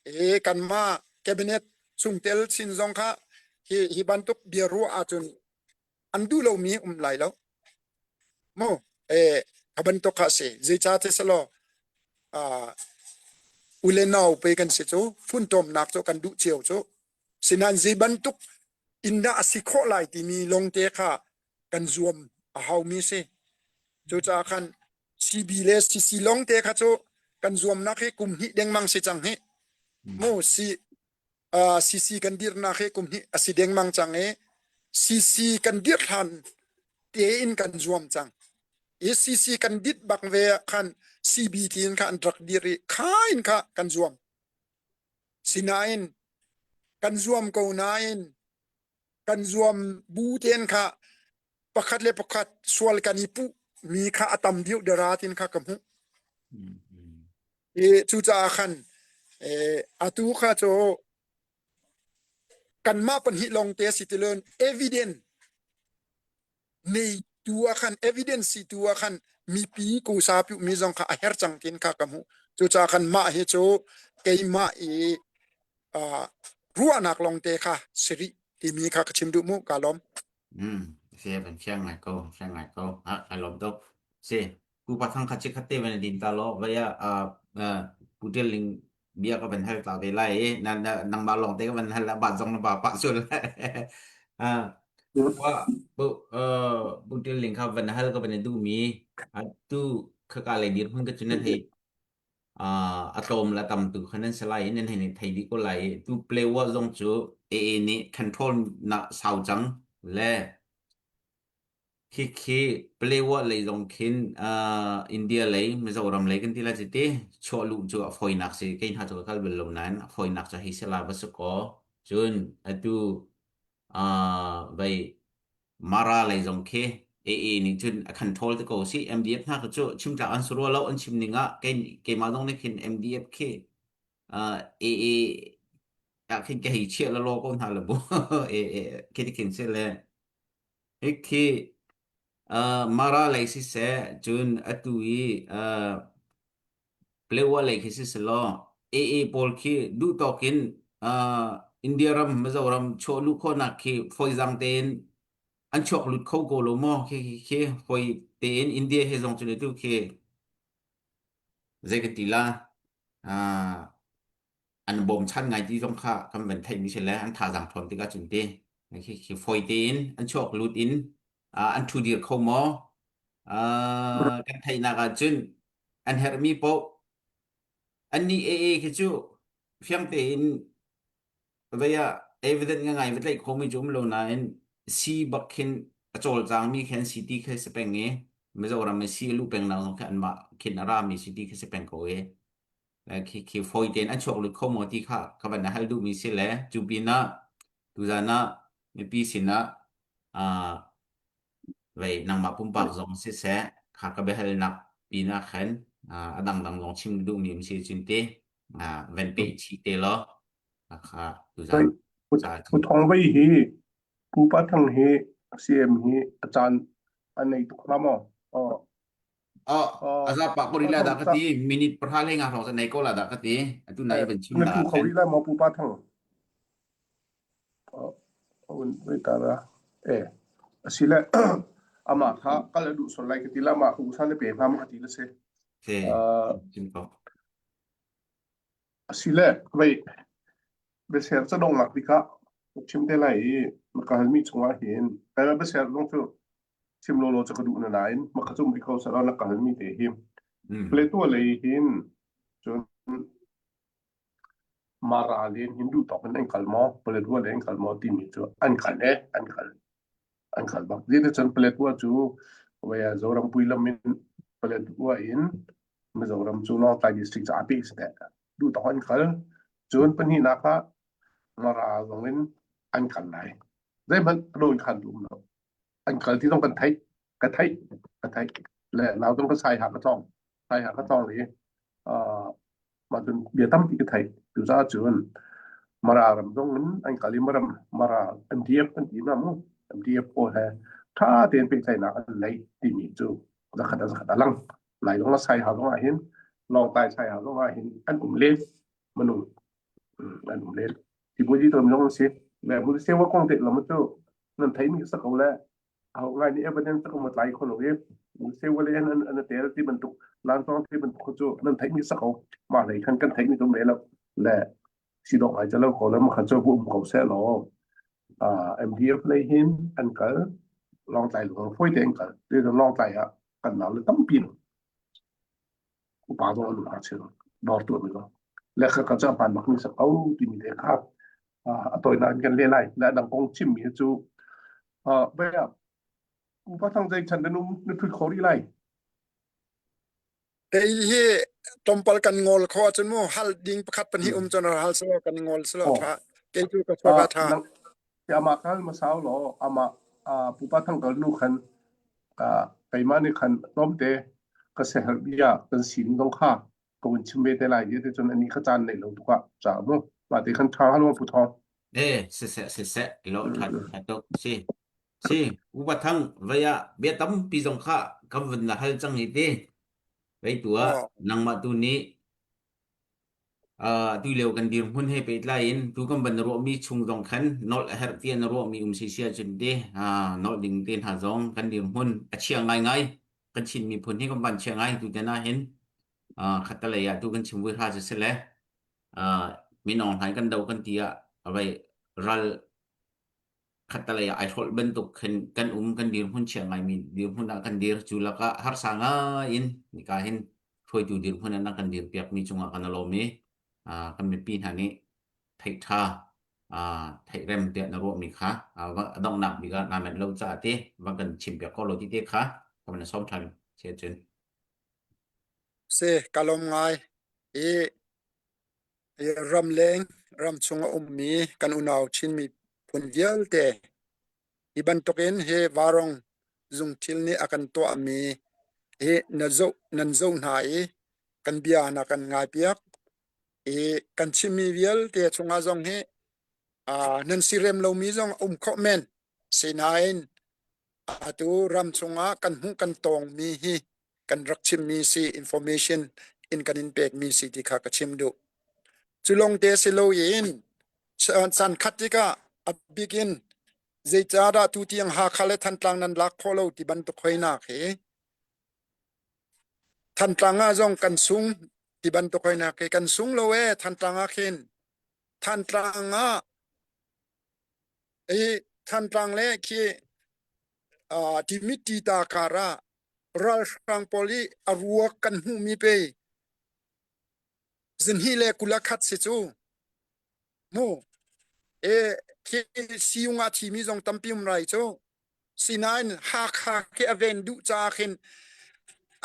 e kanmah cabinet chungtel chin zong kha hi hi bantuk bia ruah ahcun an duh lomi um lai lo. Mu e kha bantuk kha si. Zeicah ti selaw uh, u le nau pe kan si cu funtomnak cu kan duh cio cu. Sinain zei bantuk in dah a si khawh lai timi longte kha kan zuam a haumi si. Cucaah khan CB le CC lawng te kha cu kan zuamnak hi kum hnih dengmang si cang hi. Mu si uh, CC kan dirnak hi kum hnih a si dengmang cang i CC kan dir hlan tein kan zuam cang. I CC kan dit bak ve ah khan CB tiin kha an rak dir i kha in kha kan zuam. Sinain kan zuam ko nain kan zuam bu tein kha pakhat le pakhat sual kan i puh mi kha a tam deuh dara tin kha ka hmuh. I cucaah khan atu kha cu kanmah pahnih lawng te si ti loin evidence nei tu ah khan evidence si tu ah khan mipi kusa piu mi zong kha a her cang tin kha ka hmuh. Cucaah khan mah hi cu keimah i ruahnak lawng te kha si rih timi kha ka chim duh mu ka lawm. Mm, si van fiang ngai ko, fiang ngai ko. Ha, kai lawm tuk. Si, ku pa thang kha chikhat te van din ta lo, vai a pu tel ling bia ka van hal ta ve lai i na na nangmah lawng te ka van hal la ba zong na ba pa sul. Ah, wa bu uh pu tel ling kha van hal ka van du mi atu khaka le dir hun ka chun na thei a tlawm le a tam tu kha nan si lai i nan hei thei dih ko lai i tu Playwa zong cu AA nih control na sau cang le khikhi Playwa lei zong khin uh, India lei Mizoram lei kan ti lai ti chuah luh cu a fawinak si kei hna cu ka kal bal lo nain a fawinak cu hei si la va si kaw cun atu uh, vei Mara lei zong khi AA nih cun a control te ko si MDF hna kha cu chimtlak an si rua lo an chim ning ah kei keimah zong nih khin MDF khi uh, AA ah khin ka hei chiah la law ko hna le bu AA khi ti khin si le hi khi uh, Mara lei siseh cun atu i uh, Palewa lei khi si selaw AA pawl khi duh tawk in uh, India ram Mizoram chuah luh khawhnak khi fawizaang tein an chuak lut kho ko lo maw khi khi khi fawi tein India he zong cu le tu khi zei kan ti la uh, an bawmchan ngai ti zong kha kan van theih mi si le an thazaang ṭhawn tikah cun ti khi khi fawi tein an chuak lut in uh, an ṭhu dir kho maw uh, kan theihnak ah cun an herhmi paoh annih AA khi cu fiang tein vei ah evidence nga ngai va tlaih khomi cu um lo nain si bak khin a cawlcangmi khi an si ti khi si peng i Mizoram i si a luh peng nak zong khi anmah khin a rami si ti khi si peng ko i khi khi fawi tein an chuak lut kho maw ti kha ka van hal duhmi si le cu pinah tuzan ah mipi sinah uh, vei nangmah pumpak zong siseh kha ka biahalnak pinah khan uh, a dangdang zong chim duhmi um si cun te uh, van peh chih te law kha tuzan ca Pu Thawng Vei hi Pu Pa Thang hi CM hi a caan a nei tuk hna maw? Oh. Oh, a za pa ko rila dah ka ti minute pahra le nga hrawng sa nei ko la dah ka ti atu na i van chim Na tu kho rih lai maw Pu Pa Thang? Un wait ta ra. Eh, asile amah kha kal a duh sol lai ka ti la mah kha usan le pe hna ma ka ti la se. Se, chim ko. Asile vei biaser ca donghnak bik ah ka chim te lai i na ka halmi chungah hin keimah biaser zong cu chim lawlaw cu ka duh na nain maka cum rih ko seh na ka halmi te hi Plato lei hin cun Mara len hin duh tawk in an kal maw Paletwa lei an kal maw timi cu an kal e an kal an kal bak. Zeticun Paletwa cu vei Zoram pui lam in Paletwa in Mizoram cu Lawngtlai district ca pe si teh. Duh tawk an kal. Cun pahnihnak ah Mara zong in an kal lai. Zeihmanh rawn khan um lo. An kal ti zong kan theih. Ka theih. Ka theih. Le nau zong ka sai ha ka tlawng. Sai ha ka tlawng i uh, mah cun bia tampi ka theih. Cucaah cun Mara ram zong in an kal i Maram Mara MDF kan ti na mu. MDF pawl he ṭha tein pehtlaihnak an nei timi cu zakhat a zakhat a lang. Lai zong sai ha zong ah hin Lawngtlai sai ha zong ah hin an um len minung an um len. Tibuji tom zong si. Le mu se wa kong te lam cu nan thei mi sa ko le aho ngai nih evidence ka tlai kho lo i se wale an an tel ti bantuk lan tong ti bantuk cu nan theih mi sa ko ma lei khan kan theih mi tu me lo le si dok ngai chalo ko le ma kha chu bu um ko se lo MDF lei hin an kal long tlai lo foi te an kal te long tlai ah kan nau le tampi no upa zong an um chil dor tu mi lo le kha ka cha pan mak mi sa ko ti mi te kha a toinak in kan le lai le dang kong chim mi cu baya upa thang zei chan na um na thui kho rih lai Kei hi tlawmpal kan ngol kho ahcun mu hal ding pakhat pahnih um cun hal selaw kan ngol selaw tha kei cu ka chuak ah tha ama kal masau lo ama pupa thang kal nu khan keimah nih khan tlawmte ka sehal bia kan sin dong kha ka vun chim ve te lai ti cun ani kha caan nei lo tuk ah ca mu mah te khan tha halo pu thong Eh, siseh siseh lo tha tha tuk si si upa thang vei ah bia tampi zong kha kan vun na hal cang hi ti vei tu ah nangmah tu nih uh, tu lio kan dirhmun he pehtlai in tu kan van ruahmi chung zong khan nolh a herh ti na ruahmi um si sia cun ti uh, nolh ding te hna zong kan dirhmun a chia ngaingai kan Chin miphun hi kan van chia ngai tu te na hin uh, khattalei ah tu kan chim vui hra cu si le uh, minong hlai kan do kan ti ah avei ral khattalei ah ai hrolh bantuk khin kan um kan dirhmun chia ngaimi dirhmun ah kan dir cu lakah harsa ngai in nika hin hruaitu dirhmun an kan dir piakmi cungah kan lawm i uh, kan mipi hna nih theih ṭha uh, theih rem tiah na ruahmi kha uh, a donghnak bik ah naa manh lo caah ti van kan chim piak ko lo ti te kha ka van sawm ṭhan si cun Si ka lawm ngai i ramleng ramchung a ummi kan unau Chin miphun vialte hi bantukin hi varong. zungthil nih a kan tuahmi hi na zoh nan zoh hna i kan bia na kan ngaipiak i kan chimmi vialte chungah zong hi nan sirem lomi zong a um khawh men. Sinain atu ram chungah kan hmuh kan tawngmi hi kan rak chimmi si information in kan in pekmi si ti kha ka chim duh. Cu lawng te si loin caan khat tikah a bik in zeicahdah tu tiang Hakha le Thantlang nan lak khawh lo ti bantuk hoinak hi Thantlang ah zong kan sung ti bantuk hoinak hi kan sung lo ee Thantlang ah khin Thantlang ah i Thantlang le khi Timit Tita kar ah ralhrang pawl i a ruak kan hmuhmi pe zinhi le kula khat si cu mu e khi siung ah thimi zong tampi um rai cu sinain Hakha khi a ven duh caah khin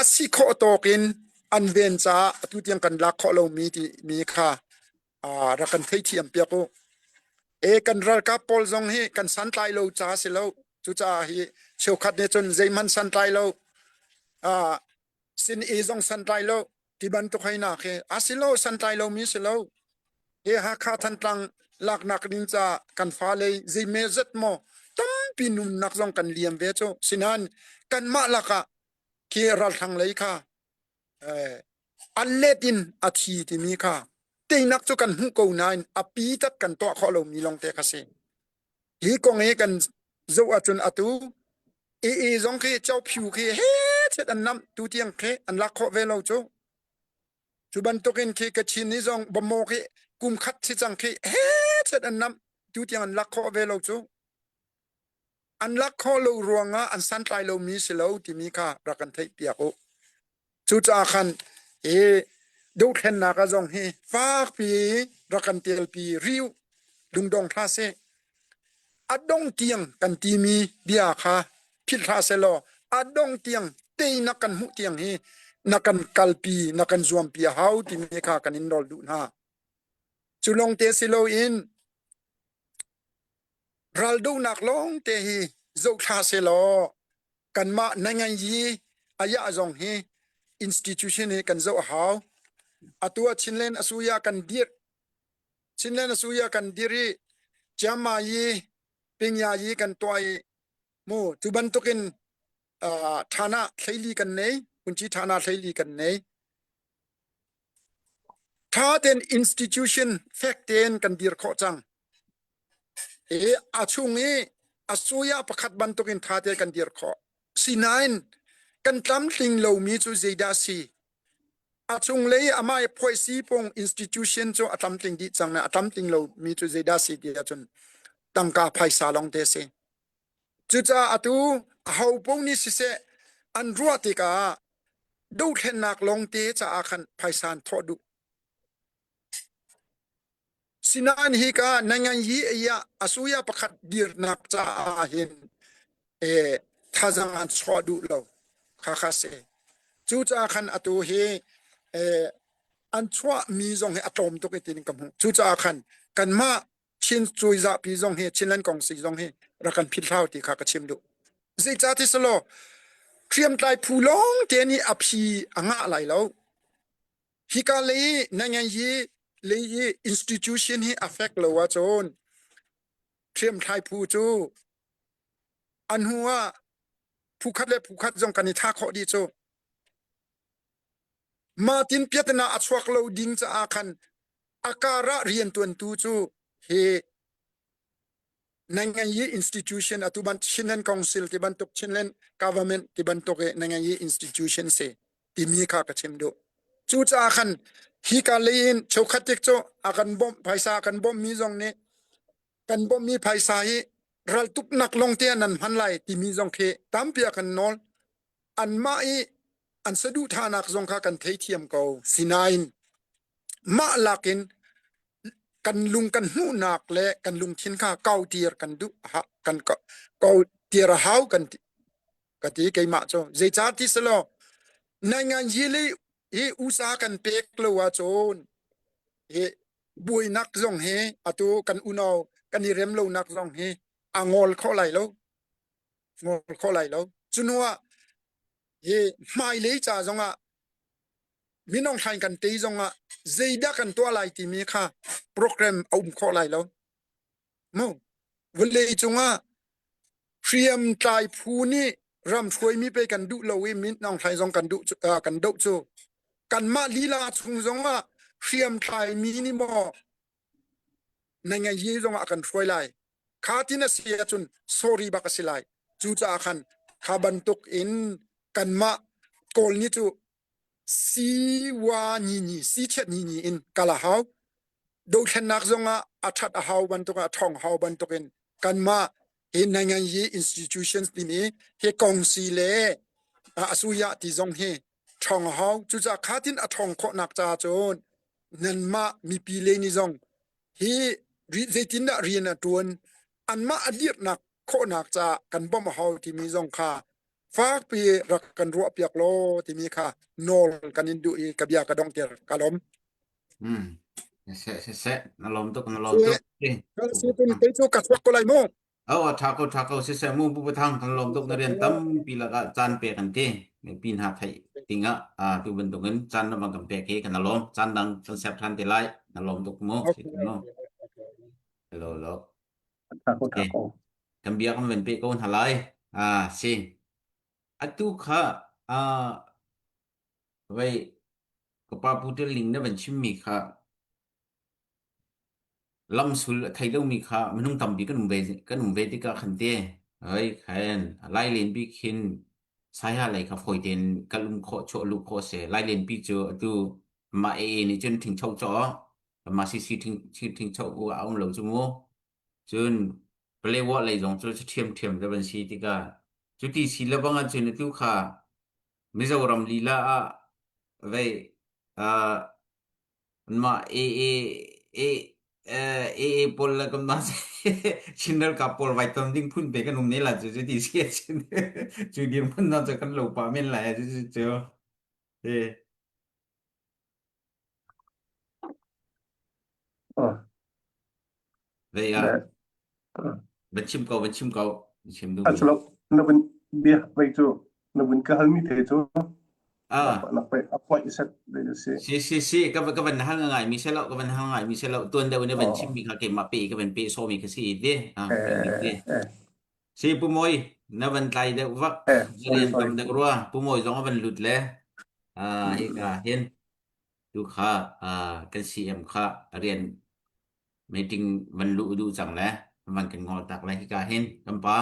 a si khawh tawk in an ven caah atu tiang kan lak khawh lomi ti mi kha rak kan theithiam piak u. E kan ralkap pawl zong hi kan santlai lo ca si lo. Cucaah hi cheukhat nih cun zeihmanh santlai lo sin e zong santlai lo ti bantuk hei nak hi a si lo santlai lomi si lo. He Hakha Thantlang laknak ding ca kan fale zeime zat maw tampi nunnak zong kan liam ve cu. Sinain kanmah lakah khi ralhrang lei kha an let in a thi timi kha teinak cu kan hmuh ko nain a pi tat kan tuah khawh lomi lawngte kha si. Hi kong hi kan zoh ahcun atu AA zong khi Chophiu khi he chet an namh tu tiang khi an lak khawh ve lo cu. Cu bantukin khi Kachin ni zong Bamo khi kum khat si cang khi he chet an namh tu tiang an lak khawh ve lo cu. An lak khawh lo ruangah an santlai lomi si lo timi kha rak kan theih piak u. Cucaah khan hi dothlennak ah zong hi fakpi rak kan telpi rih u. Lungdong hlah seh. A dong tiang kan timi bia kha philh hlah seh law a dong tiang teinak kan hmuh tiang hi na kan kalpi na kan zuampi a hau timi kha kan in nawl duh hna. Cu lawng te si loin Raldohnak lawngte hi zohthla sehlaw kanmah nanganyi ayah zong hi institution hi kan zoh a hau. Atu ah Chinland Asuya kan dirh. Chinland Asuya kan dirh i Chiangmai Pingyayi kan tuah i mu cu bantukin uh, thana thleili kan nei, kunci thana thleili kan nei. Tha tein institution fek tein kan dir khawh cang. I a chung i a suya pakhat bantukin tha tein kan dir khawh. Sinain kan tlamtling lomi cu zeidah si? A chunglei amah i phuaisi pung institution cu a tlamtling dih cang na a tlamtling lomi cu zeidah si ti ahcun tangka phaisa lawng te si. Cucaah atu aho paoh nih siseh an ruah tikah dothlennak lawngte caah khan phaisa an thawh duh. Sinain hika nangan yi ah asuya pakhat dirnak caah hin eh, thazang an chuah duh lo. Kha kha si. Cucaah khan atu hi eh, an chuahmi zong hi a tlawm tuk i tin ka hmuh. Cucaah khan kanmah Chin cuizahpi zong hi Chinland kong si zong hi rak kan philh hlau ti kha ka chim duh. Zeicah ti selaw hriamtlai phu lawng te nih a phi a ngah lai lo. Hika lei nangan yi lei i institution hi a fek lo ahcun hriamtlai phu cu an hnu ah phu khat le phu khat zong kan i tha khawh dih cu. Mah tin piatana a chuak lo ding caah khan a kar ah riantuantu cu hi nanganyi institution atu ban Chinland Council ti bantuk Chinland government ti bantuk i nanganyi institution si timi kha ka chim duh. Cucaah khan hi ka lei in cheukhat tik cu a kan bawmh phaisa a kan bawmhmi zong nih kan bawmhmi phaisa hi raltuknak lawng te ah nan hman lai timi zong khi tampi a kan nawl. Anmah i an saduhthahnak zong kha kan theithiam ko. Sinain mah lakin kan lung kan hmuhnak le kan lungthin kha kau tir kan duh kan kau tir a hau kan ti ka ti keimah cu zeicah ti selaw naingan yi le hi usa kan pek lo ahcun hi buainak zong hi atu kan unau kan i rem lonak zong hi a ngol khawh lai lo ngol khawh lai lo. Cunuah hi hmailei ca zongah minung hlain kan tei zongah zeidah kan tuah lai timi kha program a um khawh lai lo. Mu vawlei cungah hriamtlai phu nih ram hruaimi pe kan duh lo i Min Aung Hlaing zong kan duh kan doh cu kanmah lila chung zongah hriamtlai mi nih maw na ngei zongah kan hruai lai. Kha tin a si ahcun sorry bak a si lai. Cucaah khan kha bantuk in kanmah Kawl nih cu si wa ni ni si chiat ni ni in kal a hau. Dothlennak zongah a ṭhat a hau bantuk a ṭhawng hau bantukin kanmah hi Nanganyi institutions timi hi kongsi le asuya ti zong hi ṭhawng a hau. Cucaah kha tin a ṭhawng khawhnak ca cun nanmah mipi le ni zong hi zeitindah rian a ṭuan anmah a dirhnak khawhnak caah kan bawmh a hau timi zong kha fakpi rak kan ruah piak law timi kha nawl kan in duh i ka bia ka dong ter ka lom. Hmm. Seh seh seh na lom tuk na lom tuk. Kei cu ka chuak ko lai mu. Oh, tha ko tha ko siseh mu bu thang kan lom tuk na rian tampi lakah caan pek an ti. Mipi hna theih tingah tu bantukin caan na bang kan pek hi kan lom. Caan dang kan sep than te lai. Na lom tuk mu. Okay. Hello lo. Tha ko tha ko. Kan bia kan van pe ko hna lai. Ah, si. Atu kha ah vei ka pa Pu Ṭil Ling na van chimmi kha lamsul a thei lomi kha minung tampi kan um ve kan um ve tikah khan te hei khan Lailen bik hin Saiha lei kha fawi tein kal um khawh chuah luh khawh a si. Lailen pi cu atu mah AA nih cun ṭhingcho caw mah CC ṭhing ṭhingcho a um lo cu mu. Cun Palewa lei zong cu ṭhiamṭhiam te van si tikah cuti si le bang ahcun atu kha Mizoram lila ah vei uh, Anmah AA AA pawl le kanmah Chin ralkap pawl vai ton ding phun pe kan um ne la cu cu ti si cun cu dirhmun na cu kan lo pah men lai cu cu cu eh Oh, Vei ah le van chim ko van chim ko chim a duhmi cu lo na vun bia vei cu na vun ka halmi te cu ah nak pe a point set ve na si. Si si si ka ka van hal ngai mi se lo ka van hal ngai mi se lo tuan deuh in van Oh, chim mi kha keimah pe ka van pe so mi kha si te ah eh te eh si pu moi na van tlai deuh vak eh sorry rian sorry. tam deuh rua pu moi zong a van lut le ah hi Mm. ka hin tu kha ah kan CM kha rian meeting van luh duh cang le van kan ngol tak le hika hin kan pa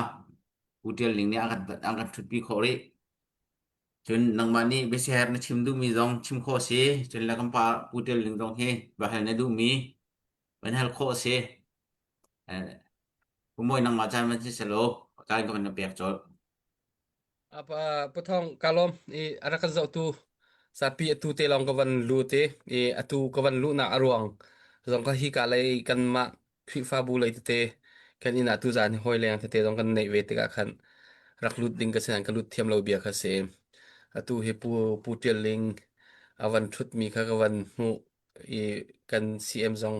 Pu Tial Ling nih a kan a kan ṭhutpi khawh rih. Cun nangmah nih biasiher na chim duhmi zong chim khawh si. Cun le kan pa Pu Tial Ling zong hi va hal na duhmi van hal khawh si. Eh, Pu Mawi nangmah caan van si selaw caan ka van na pek colh. Apa Puthong kalom i a rak kan zohtu zapi atu te lawng ka van lut i i atu ka van luhnak a ruang zong kha hi ka lei kanmah Khrihfabu lei tete kan inn ah tuzaan hi hawi leng tete zong kan neih ve tikah khan rak lut ding ka si nain ka lut thiam lo bia kha si. Atu hi Pu Pu Ṭial Ling a van ṭhutmi kha ka van hmuh i kan CM zong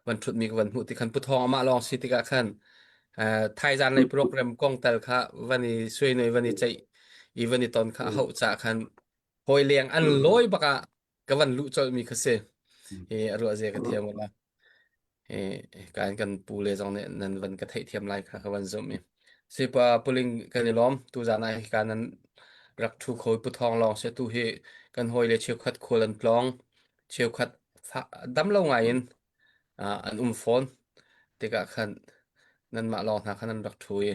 van ṭhutmi ka van hmuh ti khan Pu Thawng amah lawng si tikah khan uh, thaizan lei program kong tal kha van i suai van i ceih i van i ton kha a hauh cah khan hawi leng an lawi bak ah ka van luh colhmi kha si. Hi a ruah zia ka thiam la. Hi kan kan pu le zong nih nan van ka theihthiam lai kha ka van zumh i. Sipa puling kan i lawm tu zan ah hika nan rak ṭhu kho i pu thawng lawng si tu hi kan hawi le cheukhat khual an tlawng cheukhat dam lo ngai in an um fawn tikah khan nanmah lawng hna khan nan rak ṭhu i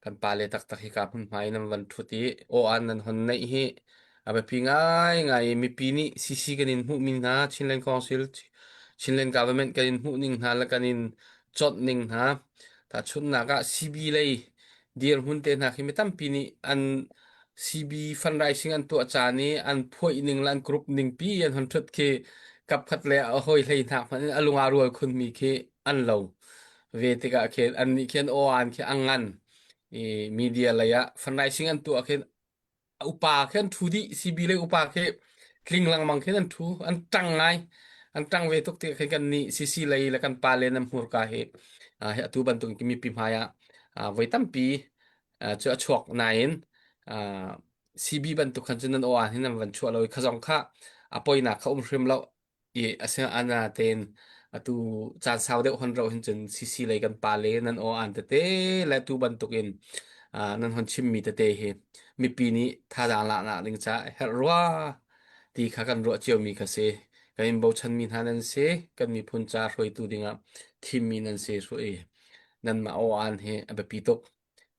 kan pale taktak hika hmunhma i nan van ṭhut i aw-an nan hon neih hi a biapi ngaingai i mipi nih CC kan in hmuhmi hna Chinland Council Chinland Government kan in hmuh ning hna le kan in chawnh ning hna tahchunhnak ah CB lei dirhmun te hna khi mi tampi nih an CB fundraising an tuah caan i an phuaih ning le an group ning pi an hon ṭhut khi kapkhat le a hawi hlei hna hmanh in a lung aa rual khunmi khi an lo ve tikah khin annih khi an aw-an khi a ngan i media lei ah fundraising an tuah khin upa khi an ṭhu dih CB lei upa khi tling lengmang khin an ṭhu an ṭang ngai an ṭang ve tuk tikah khin kan nih CC lei le kan pa le nan hmurka hi hi atu bantuk in mipi hmai ah voi tampi cu a chuak nain. Uh, CB bantuk khan cun nan aw hin nan van chuah lo i kha zong kha a poinak kha um hrim lo i asina tein atu caan sau deuh hon ro hin cun CC lei kan pa le nan aw an tete le tu bantuk in uh, nan hon chimmi tete hi mipi nih thazaang laknak ding ca herh rua ti kha kan ruah ciomi kha si. Kan in bochanmi hna nan si, kan miphun ca hruaitu dingah thimmi nan si i nanmah aw-aan hi a biapi tuk.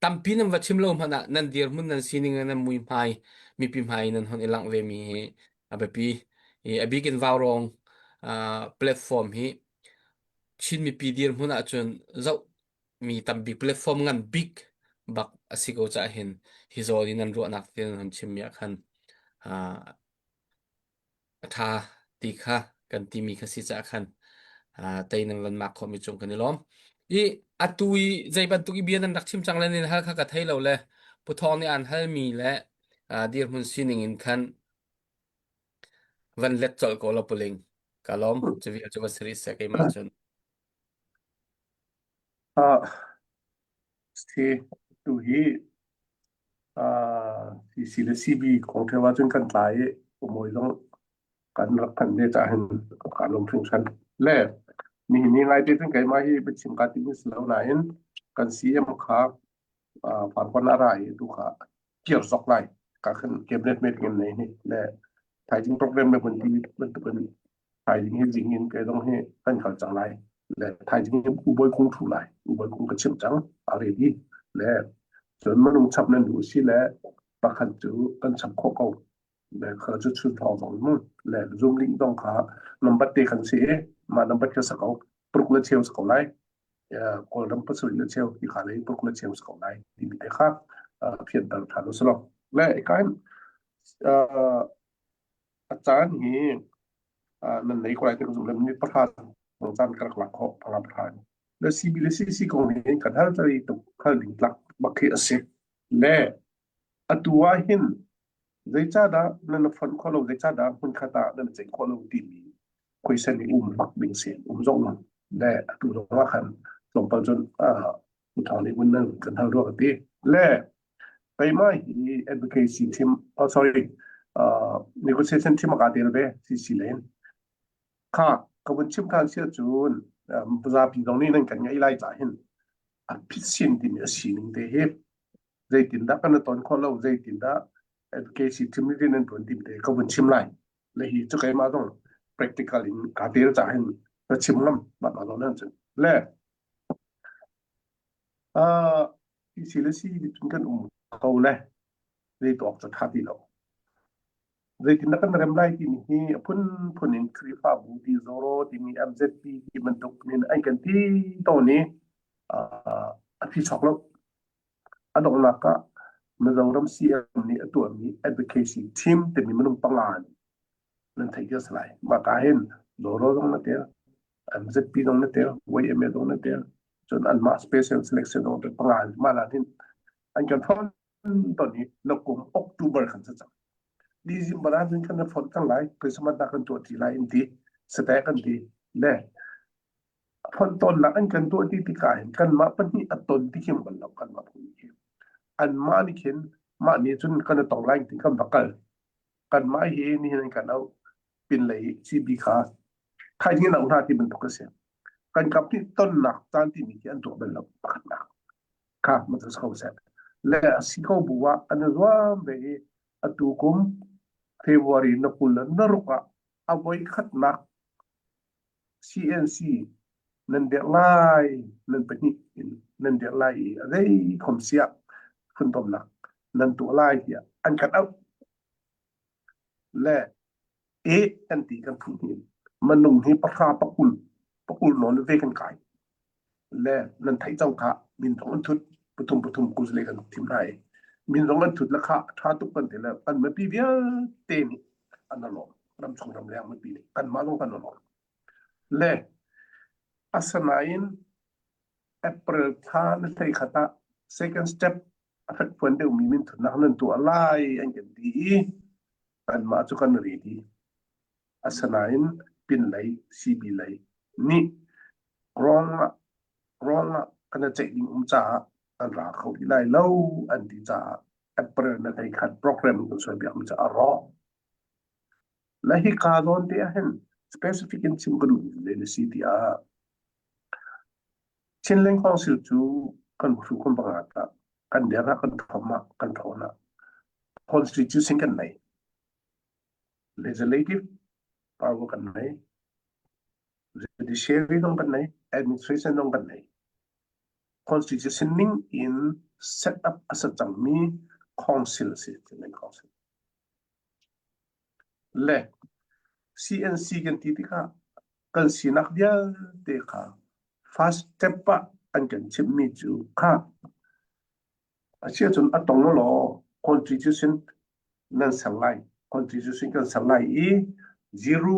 Tampi nan va chim lo hmanh ah nan dirhmun nan sining le nan muihmai mipi hmai nan hon i langh vemi hi a biapi. I a bik in Vaurawng uh, platform hi Chin mipi dirhmun ahcun zoh mi tampi platform ngan bik bak a si ko cah hin hi zawn in nan ruahnak te nan chimmi ah khan uh, a ṭha ti kha kan timi kha si cah khan uh, tei nan van mak khawhmi cung kan i lawm. I atu i zei bantuk i bia nan rak chim cang le nan hal kha ka thei lo le Pu Thawng nih aan halmi le uh, dirhmun sining in khan van let colh ko lo puling. Ka lawm. Cu vial cu va si rih seh keimah cun. Uh, si tu hi uh, CC le CB kong ṭheo ahcun kan tlai i umawi zong kan rak phanh ve cah hin kaa lawm hringhran. Le nihin ni ngaite cun keimah hi biachim kaa tim si lo nain kan CM kha uh, Farkon a ra i tu kha kir zok lai ka khan cabinet meeting in nei ni le thaizing program le mun ti bantukin thaizing hi zing in ke zong hi kan kal cang lai le thaizing hi u bawi kung thu lai u bawi kung ka chimh cang a ready le cun minung chap nan duh si le pakhat cu kan chap khawh ko le kha cu chun thawng zong mu le zoom link zong kha number te kan si i mah number kha sa ko paruk le cheu sa ko lai Kawlram pasarih le cheu hi kha lei paruk le cheu sa ko lai timi te kha phianter ṭhan u si lo le ikain a caan hi nan nei ko lai ti ka zumh le minute pahra caan ka rak lak khawh panga pahra le CB le CC kong hi kan hal tari tuk hal ding tlak bak khi a si le atu ah hin zeicahdah nan fonh khawh lo zeicahdah hmunkhat ah nan ceih khawh lo timi question hi um bak ding si um zong lo le atu zong ah khan tlawmpal cun u thawng nih vun nan kan hal rua ka ti le keimah hi advocacy team oh sorry uh, negotiation team ka tel ve CC len kha ka vun chim than sia cun zapi zong nih nan kan ngai lai ca hin a phisin timi a sining te hi zeitindah kan ton khawh lo zeitindah advocacy team nih nan tuan tim te ka vun chim lai le hi cu keimah zong practical in kaa tel ca hin ka chim ngam mah ma zong nan cun le uh, si le si cun kan um ko le zei tuak cu tha ti lo zeitindah kan rem lai timi hi a phunphun in Khrihfabu ti Zoro timi MZP ti bantuk in an kan ti tawn i a phi chok lo A donghnak ah Mizoram CM nih a tuahmi advocacy team timi minung panga nih nan theih cio si lai. Mah ka hin Zoro zong na tel, MZP zong na tel, YMA zong na tel, cun anmah special selection zong tel panga mah la hin an kan phone ton i na kum October khan sa cang. December ah cun kan na phone cang lai, Christmas na kan tuah ti lai in ti, sate kan ti. Le Fonhtonnak an kan tuah ti tikah hin kanmah pahnih a ton ti khi bal lo kanmah pahnih hi. Anmah nih khin mah nih cun kan i tong lai ti kan va kal. Kanmah hi nihin an kan auh pinlei CB kha thaizing in auh hna ti bantuk a si. Kan kap nih tonnak caan timi khi an tuah bal lo pakhatnak. Kha ma cu ko seh. Le a si ko bu ah an i zuam ve i atu kum February na 20 le na ruk ah a voi khatnak CNC nan dirh lai nan pahnih in nan dirh lai i a zei khom siah funtomnak nan tuah lai tiah an kan auh le e kan ti kan phu hin manung hi pahra pakul pakul nawn ve kan kai le nan theih cang kha min zong an thut pathum pathum kuzle kan thim lai min zong an thut la kha tha tuk kan ti le kan mipi vialte nih an alawm ramchung ramleng mipi nih kanmah zong kan alawm le asinain April thla na hlei khat ah second step a fekfuan deuhmi minthutnak nan tuah lai an kan ti i kanmah cu kan ready asinain pinlei CB lei nih wrong ah wrong ah kan i ceih ding um caah an ra kho ti lai lo an ti caah. April na hlei khat program kan suai piak mi cu a rawk. Na hi ka zawn te ah hin specific in chim ka duh le na si tiah Chinland Council cu kan hru kan banga ta kan der ah kan thom ah kan thawn ah constitution kan nei legislative power kan nei judiciary zong kan nei administration zong kan nei constitution ning in set up a sa cangmi council a si Chinland Council Le CNC kan ti tikah kan sinak vialte kha first step ah an kan chimhmi cu kha a si ahcun a tong law constitution nan ser lai constitution kan ser lai i zero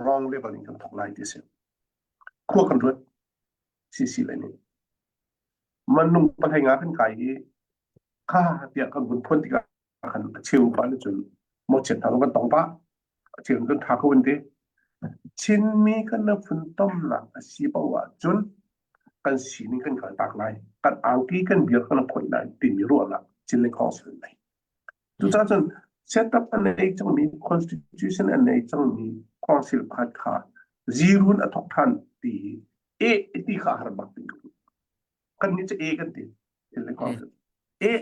wrong level in kan thawk lai ti si khua kan ruat CC le nih manung pahlei nga kan kai i kha tiah kan vun phuan tikah khan a cheu pa nih cun mawchiat hna kan tong pah a cheu kan tha ko an ti Chinmi kan na funtomnak a si paoh ahcun kan sining kan kaltak lai kan angki kan biar kan phoih lai timi ruahnak Chinland Council nei cucaah cun setup a nei cangmi constitution a nei cangmi council pakhat kha zirun a thok than ti e ti kha har bak ti kan nih cu e kan ti Chinland Council e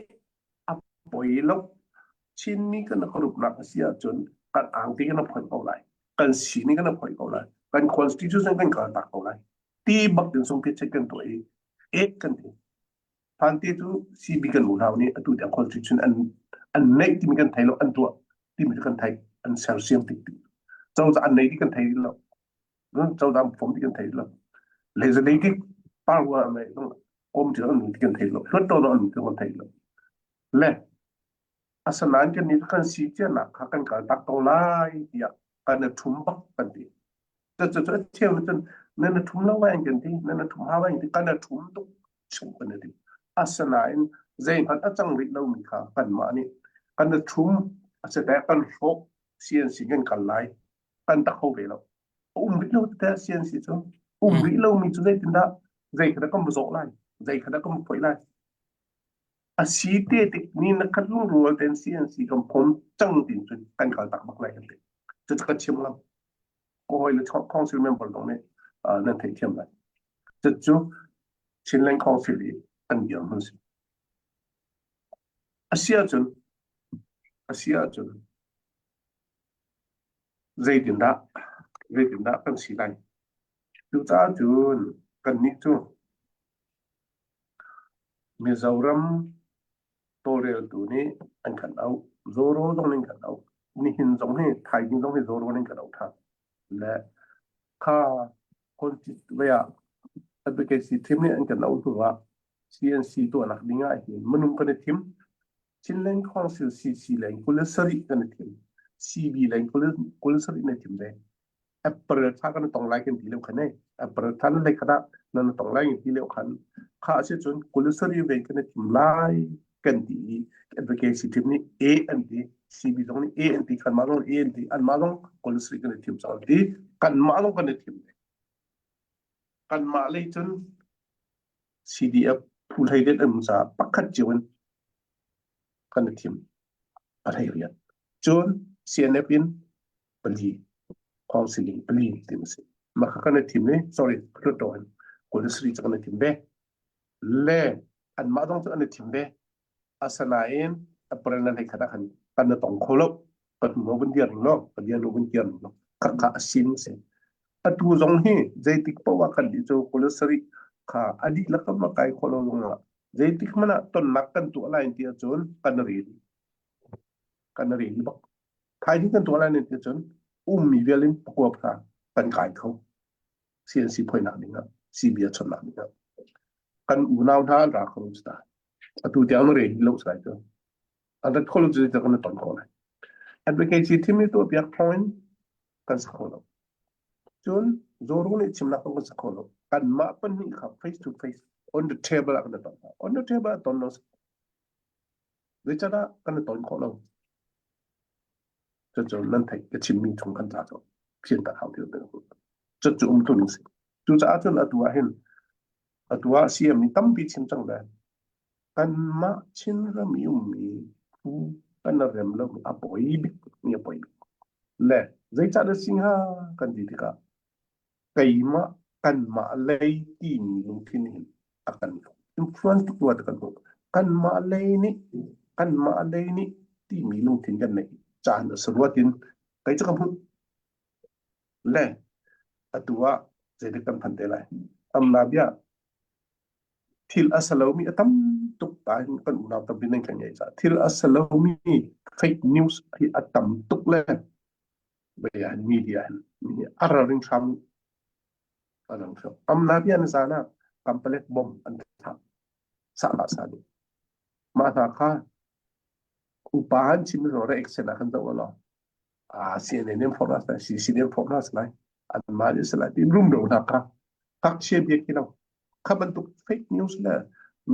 a poi lo Chinmi kan rupnak a si ahcun kan angti kan phoih ko lai kan sining kan phoih ko lai kan constitution kan kal tak ko lai ti bak tin sung check kan tuah i ek kan ti Phan te cu CB kan unau nih atu tiang constitution an an neih timi kan thei lo an tuah timi cu kan thei an sersiam tik ti cozah an nei ti kan thei lo cozah fom ti kan thei lo legislative power an nei kom ti an ti kan thei lo hluttaw an ti kan thei lo le asanain kan nih kan si cianak kha kan kal tak ko lai tiah kan i ṭhum bak kan ti cu cu a cheu cun nan i ṭhum lo vai kan ti nan i ṭhum ha vai ti kan i ṭhum tuk chung kan i ti asanain zeihmanh a cang rih lomi kha kanmah nih kan i ṭhum a si kan hrawk CNC kan kal lai kan tak kho ve lo a um rih lo te CNC cu um rih lomi cu zeitindah zei kha dah kan zawh lai zei kha dah kan phoih lai a si te tik ni na khat lungrual ten CNC kan phom cang tin cun kan kal tak bak lai kan ti cu ka chim lam ko hoi le council member dong nih nan theih thiam lai cu Chinland Council i an dir hmun si a si ahcun a si ahcun Zeitindah zeitindah kan si lai? Cucaah cun kannih cu Mizoram tawlreltu nih an kan auh. Zoro zong nih an kan auh. Nihin zong hi thaizing zong hi Zoro nih an kan auh ṭhan. Le kha Constituent ah advocacy team nih an kan auh hnu ah CNC tuahnak ding ah hin minung kan i thim. Chinland Council CC leng 27 kan i thim. CB leng 27 na thim ve. April thla kan tong lai kan ti leo khan ei. April thla nan lei khat ah nan tong lai ti leo khan kha a si cun 27 ve kan i thim lai kan ti i advocacy team nih A an ti CB zong nih A an ti kanmah zong A an ti anmah zong 27 kan i thim cang an ti kanmah zong kan i thim ve. Kanmah lei cun CDF phu hlei det an um caah pakhat cio in kan i thim a hlei rian. Cun CNF in pali counseling pali ti a si. Mah kha kan i thim i sorry Hluttaw in 23 cu kan i thim ve. Le anmah zong cu an i thim ve. Asinain April nan hei khat ah khan kan i tong kho lo. Kan hnu vun dir ning law, kan dir vun kir ning law. Khakha a sin si. Atu zong hi zeitik paoh ah kan dih cu 27 kha a dihlak kan va kai kho lo zong ah zeitik hmanh ah tonnak kan tuah lai ti ahcun kan rel kan rel bak. Thaizing kan tuah lai ti ahcun ummi vial in pakua kha kan kai kho. CNC phoinak ding ah CB a chonnak ding ah kan unau hna an ra kho lo ta. Atu tiang na rel lo sai cu. An rat kho lo cu kan ton ko lai. Advocacy thim i tuah piak thawng in kan sa kho lo. Cun Zoru nih chimnak kan sa kho lo. Kanmah pahnih kha face to face on the table ah kan ton. On the table ah ton lo. Zeicahdah kan i ton khawh lo? Cucu nan theih ka chimmi chung kan ca cu phian tak hau ti Cucu um tu ning si. Cucaah cun atu ah hin atu ah CM nih tampi chim cang le. Kanmah Chinram i ummi phu kan i rem lomi a poi bik mi a poi bik. Le zeicah dah si hnga kan ti tikah keimah kanmah lei timi lungthin hin a kan influence tuk rua ti kan hmuh. Kanmah lei nih kanmah lei nih timi lungthin kan neih caan a si rua tin kei cu ka hmuh. Le atu ah zeidik kan phan te lai. Amna bia thil a si lomi a tam tuk ta hin kan unau tampi nan kan ngei caah thil a si lomi fake news hi a tam tuk le bia hin media hin a ralring hram a rang hram amna bia na zan ah kampalet bom an thlah sa la sa ni mah hna kha upa han chim ro re action ah kan zoh lo a CNN in phorh na CC in phorh na lai an mah nih salai ti rum do hna kha ngakchia bia khi lo kha bantuk fake news le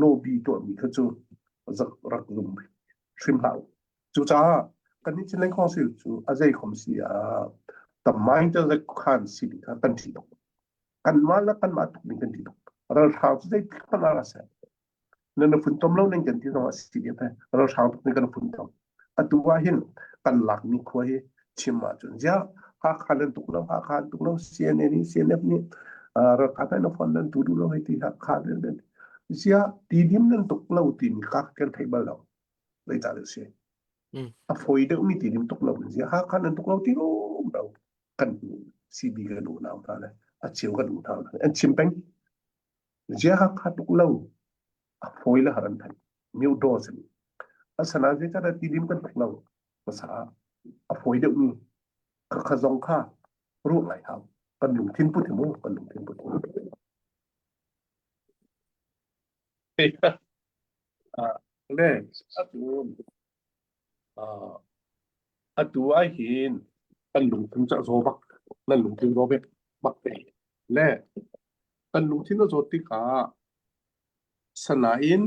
lobby tuahmi kha cu zak rak zum hrim hlah u. Cucaah kan nih Chinland Council cu a zei khom si ah tamain te zek khan si ding kha kan ṭih tuk. Kanmah le kanmah tuk ding kan ṭih tuk. Ralhrang cu zeitik hmanh ah ra seh. Na na funtom lo ning kan ti zong ah CDF he ralhrang tuk nih kan funtom. Atu ah hin kan lakmi khua hi chim ahcun ziah Hakha nan tuk lo Hakha an tuk lo CNA nih CNF nih ralkap he na phone nan tu duh lo hei ti Hakha nan nan ziah tidim nan tuk lo timi kha kan thei bal lo zeicah dah si a fawi deuhmi tidim tuk lo ziah Hakha nan tuk lo ti rum lo kan CB kan unau hna le a cheu kan unau hna an chim peng Ziah Hakha tuk lo a fawi le har an theih. Myodaw si. Asinain zeicahdah tidim kan tuk lo hmasa ah a fawi deuhmi khakha zong kha ruah ngai hau. Kan lungthin put hi mu, kan lungthin put. Le atu atu ah hin kan lungthin cu a zaw bak. Nan lungthin zaw bek bak te. Le Kan lungthin a zawt tikah sanain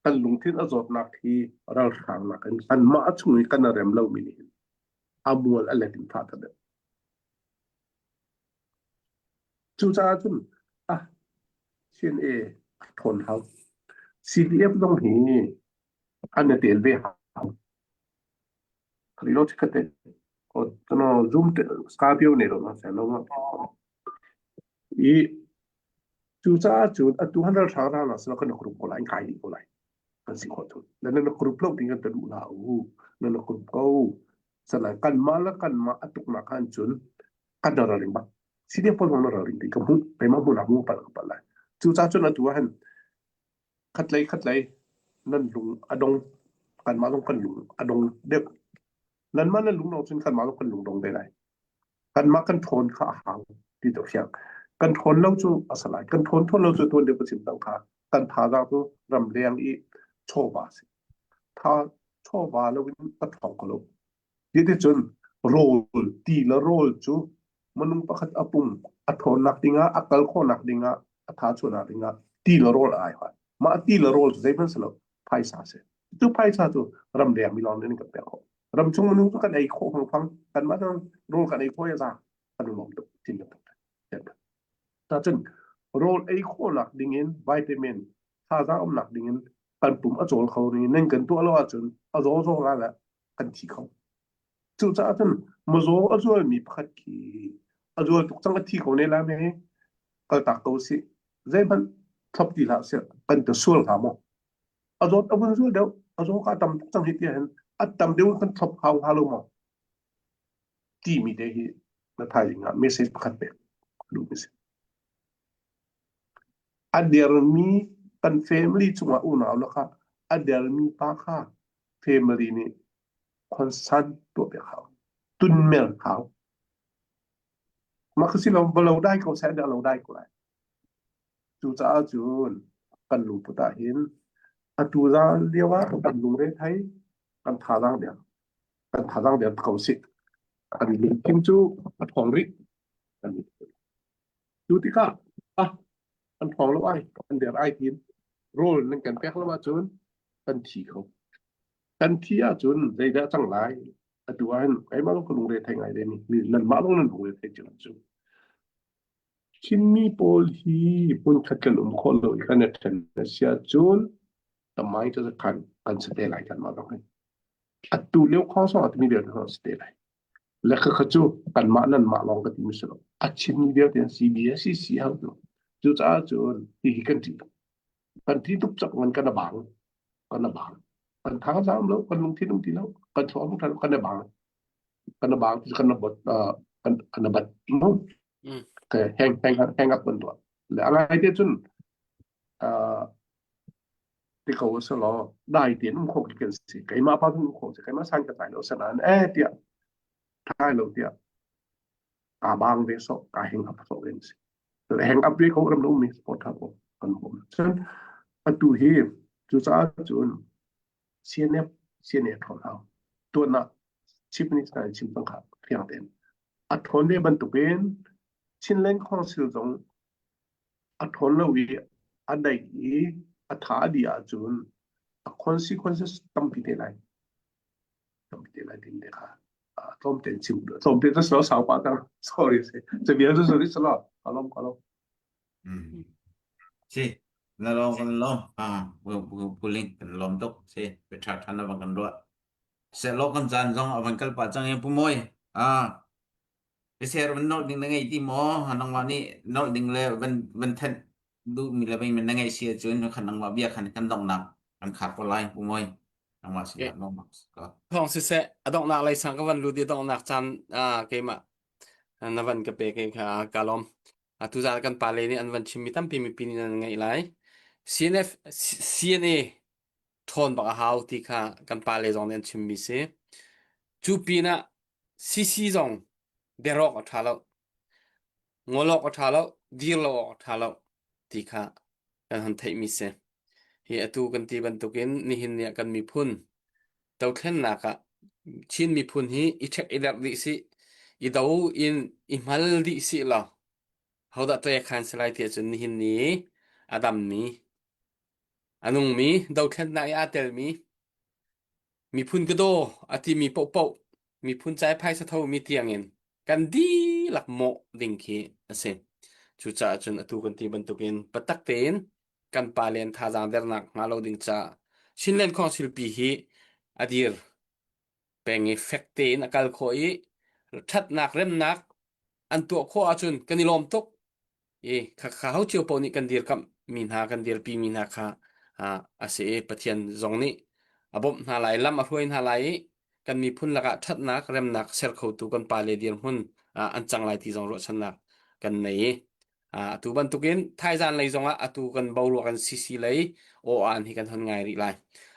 kan lungthin a zawtnak hi ralhrang nakin anmah chung i kan i rem lomi nih hin a mual a let in fah ta deuh. Cucaah cun ah CNA a ṭhawn hau. CDF zong hi an i tel ve hau. Rilo chikkhat te zoom Scorpio ne lo na se lo ma. I cucaah cun atu han ralhrang rang na sila kan group ko lai kai dih ko lai. Kan si khawh cun. Na na group lo ding kan ta duh la u. Na na group ko. Sana kan ma la kan ma atuk na khan cun kan na raring ba. Si dia pol na raring ti ka mu pe ma mu na mu pa pa lai. Cucaah cun atu han Khatlei khatlei nan lung a dong. Kanmah zong kan lung a dong deuh. Nanmah nan lung dong cun kanmah zong kan lung dong ve lai. Kanmah kan ṭhawn kha a hau ti to fiang. Kan ṭhawn lo cu a si lai. Kan ṭhawn ṭhawn lo cu tuan deuh ka chim cang kha. Kan thazaang cu ramleng i chawva a si. Tha chawva lo in a ṭhawng kho lo. Cuticun rawl, ti le rawl cu minung pakhat a pum a ṭhawnnak dingah, a kal khawhnak dingah, a tha chuahnak dingah ti le rawl a ai hoi. Mah ti le rawl cu zeihmanh si lo, phaisa a si. Cu phaisa cu ramleng mi lawng nih an kan pek khawh. Ramchung minung cu kan ei khawh fangfang, kanmah zong rawl kan ei khawh i a za, kan i lawm tuk, thin kan tuk. Cun rawl ei khawhnak dingin vitamin, thazaang umnak dingin kan pum a cawl kho ning nan kan tuah lo ahcun a zaw zaw la le kan thi kho. Cucaah cun mazaw a zualmi pakhat khi a zual tuk cang a thi ko ne lai me kaltak ko sih zeihmanh thlop ti hlah sih kan te sual hnga maw a zawt a vun zual deuh a zaw ka tam tuk cang hi ti hin a tam deuh kan thlop hau hnga lo maw timi te hi na thaizing ah message pakhat pek duh mi si a dermi kan family cungah unau lakah a dermi pa kha family nih concern tuah piak hau tunmer hau mah khi si lo va lo dai ko seh dah lo dai ko lai cucaah cun kan lungput ah hin atu zan lio ah kan lungre thei kan thazaang der kan thazaang der ko sih kan lungthin cu a ṭhawng rih kan cu tikah ah an ṭhawng lo ai an der ai tiin rawl nan kan pek lo ahcun kan thi kho. Kan thi ahcun zeidah cang lai? Atu ahhin keimah zong ka lungre thei ngai ve mi nanmah zong nan lungre thei cio cu. Chinmi pawl hi hmunkhat kan um khawh lo i kan i ṭhen a si ahcun. Tamai cu khan kan si te lai kan mah dong hi. Atu lio khong song atimi vialte zong si te lai. Le khakha cu kanmah nanmah lawng ka timi si lo. A chimmi vialte an si bia si si hau tu. Cucaah cun hihi kan ṭih tuk. Kan ṭih tuk cak ngan kan a bang. Kan a bang. Kan thang zam lo, kan lungthin um ti lo, kan thluak um lo, kan a bang. Kan a bang kan a bot kan kan a bat. Mm. Hang hang hang up kan tuah. Le a ngai te cun ti ko a si law dai tein um khawh khi kan si keimah pa um khawh si keimah san ka tlai lo sanan eh tiah tlai lo tiah kaa bang ve so kaa hang up so ven si hang up ve ko ram lo mi sport tha ko kan bom cun atu hi cucaah cun CNF CNA ṭhawn hau tuan ah Chief Minister in chim cang kha fiang tein a ṭhawn ve bantukin Chinland Council zong A ṭhawn lo i a daih i a tha a dih ahcun a consequences tampi te lai. Tampi te lai timi te kha tlawmte in chim tlawmte cu silo sau pah cang. Sorry si. Cabia cu sorry silo. Ka lawm ka lawm. Mm. Si, na lawm kan lawm. Ah, puling kan lawm tuk. Si, pe ṭha ṭhan na van kan ruah. Sehlaw kan caan zong a van kal pah cang i Pu Mawi. Ah, Biaser van nolh ding na ngei ti maw? Nangmah nih nolh ding le van van thanh duhmi le van na ngeih si ahcun khan nangmah bia khan kan donghnak kan khar ko lai Pu Mawi. Nangmah sinah nolhnak si ko. Thawng siseh a donghnak lei sang ka van lut i donghnak caan ah keimah na van ka pek i kha ka lawm. Atu zan kan pale nih an van chimmi tampi mipi nih nan ngaih lai. CNF CNA ṭhawn bak a hau ti kha kan pale zong nih an chimmi si. Cu pinah CC zong biarawk a ṭha lo, ngol awk a ṭha lo, dir lo awk a ṭha lo ti kha kan hon theihmi si. Hi atu kan ti bantukin nihin ni ah kan miphun dothlennak ah Chin miphun hi i ṭhek i derh dih sih, i do in i hmal dih sih law hodah ṭekhan si lai ti ahcun nihin ni a dammi, a nungmi, dothlennak i aa telmi Miphun ka daw a timi paohpaoh miphun ca i phaisa thomi tiangin kan dihlak mawh ding khi a si. Cucaah cun atu kan ti bantukin biatak tein kan pale an thazaang dernak hnga lo ding caah Chinland Council pi hi a dir peng i fek tein a kal khawh i ṭhatnak remnak an tuah khawh ahcun kan i lawm tuk. I khakha ho cio paoh nih kan dirkamh mi hna kan dirpi mi hna kha a si i Pathian zong nih a bawmh hna lai lam a hruai hna lai i kan miphun lakah ṭhatnak remnak ser khotu kan pale dirhmun an cang lai ti zong ruahchannak kan nei i atu bantukin thaizan lei zongah atu kan boruak kan CC lei aw-aan hi kan hon ngai rih lai.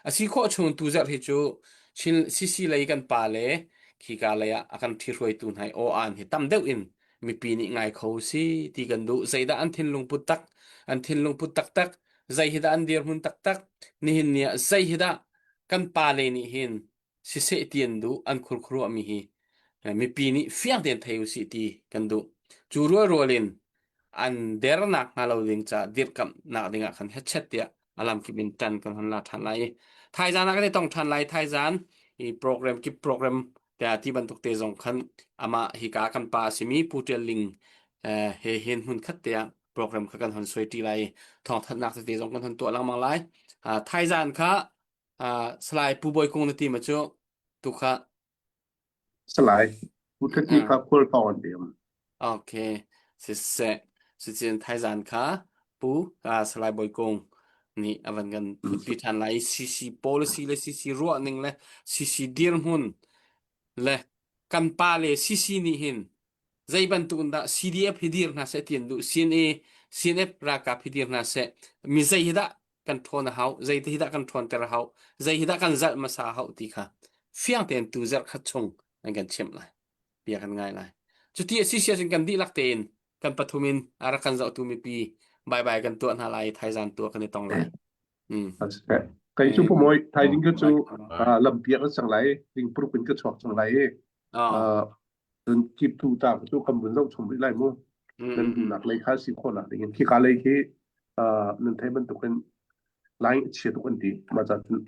A si khawh chung tu zarh hi cu Chin CC lei kan pale khika lei ah a kan ṭhihruaitu hna i aw-aan hi tam deuh in mipi nih ngai kho si ti kan duh zeidah an thinlung put tak an thinlung put taktak zei hi dah an dirhmun taktak nihin ni ah zei hi dah kan pale nih hin siseh ti an duh an khurkhuruah mi hi mipi nih fiang tein thei usih ti kan duh cu rualrual in an dernak hnga lo ding ca dirhkamhnak ding ah khan hetchet tiah a lamkip in ṭan kan hon la ṭhan lai i thaizan ah kan i tong ṭhan lai thaizan i program kip program tiah ti bantuk te zong khan amah hika kan pa a simi Pu Ṭial Ling eh, he hin hmun khat te ah program kha kan hon suai ṭi lai i thawngthanhnak tete zong kan hon tuah lengmang lai. Ah, thaizan kha ah, Salai Pu Bawi Kung na ti ma cu tu kha Salai, Pu Thati Ah. kha khual thawng an pem. Okay. Siseh, sicin thaizan kha Pu uh, Salai Bawi Kung nih a van kan thutpi ṭhan lai i CC policy le CC ruahning le CC dirhmun le kan pa le CC nih hin zei bantuk in dah CDF hi dir hna seh ti an duh CNA CNF ralkap hi dir hna seh mi zei hi dah kan ṭhawn a hau zei te hi dah kan ṭhawnter a hau zei hi dah kan zalh hmasa a hau ti kha fiang tein tu zarh khat chung an kan chimh lai bia kan ngai lai cuti a si si ahcun kan dihlak tein kan pathum in a rak kan zohtu mipi bye bye kan tuah hna lai thaizan tuah kan i tong lai mm. Kai cu pumoi thaiding ka cu lampiak an sang lai ding pruk in ka chuak cang lai i cun kip tu ta cu kan vun zoh chom rih lai mu nan duhnak lei kha si khawhnak ding in khi ka lei khi nan thei bantukin line chia tuk an ti mah ca cun.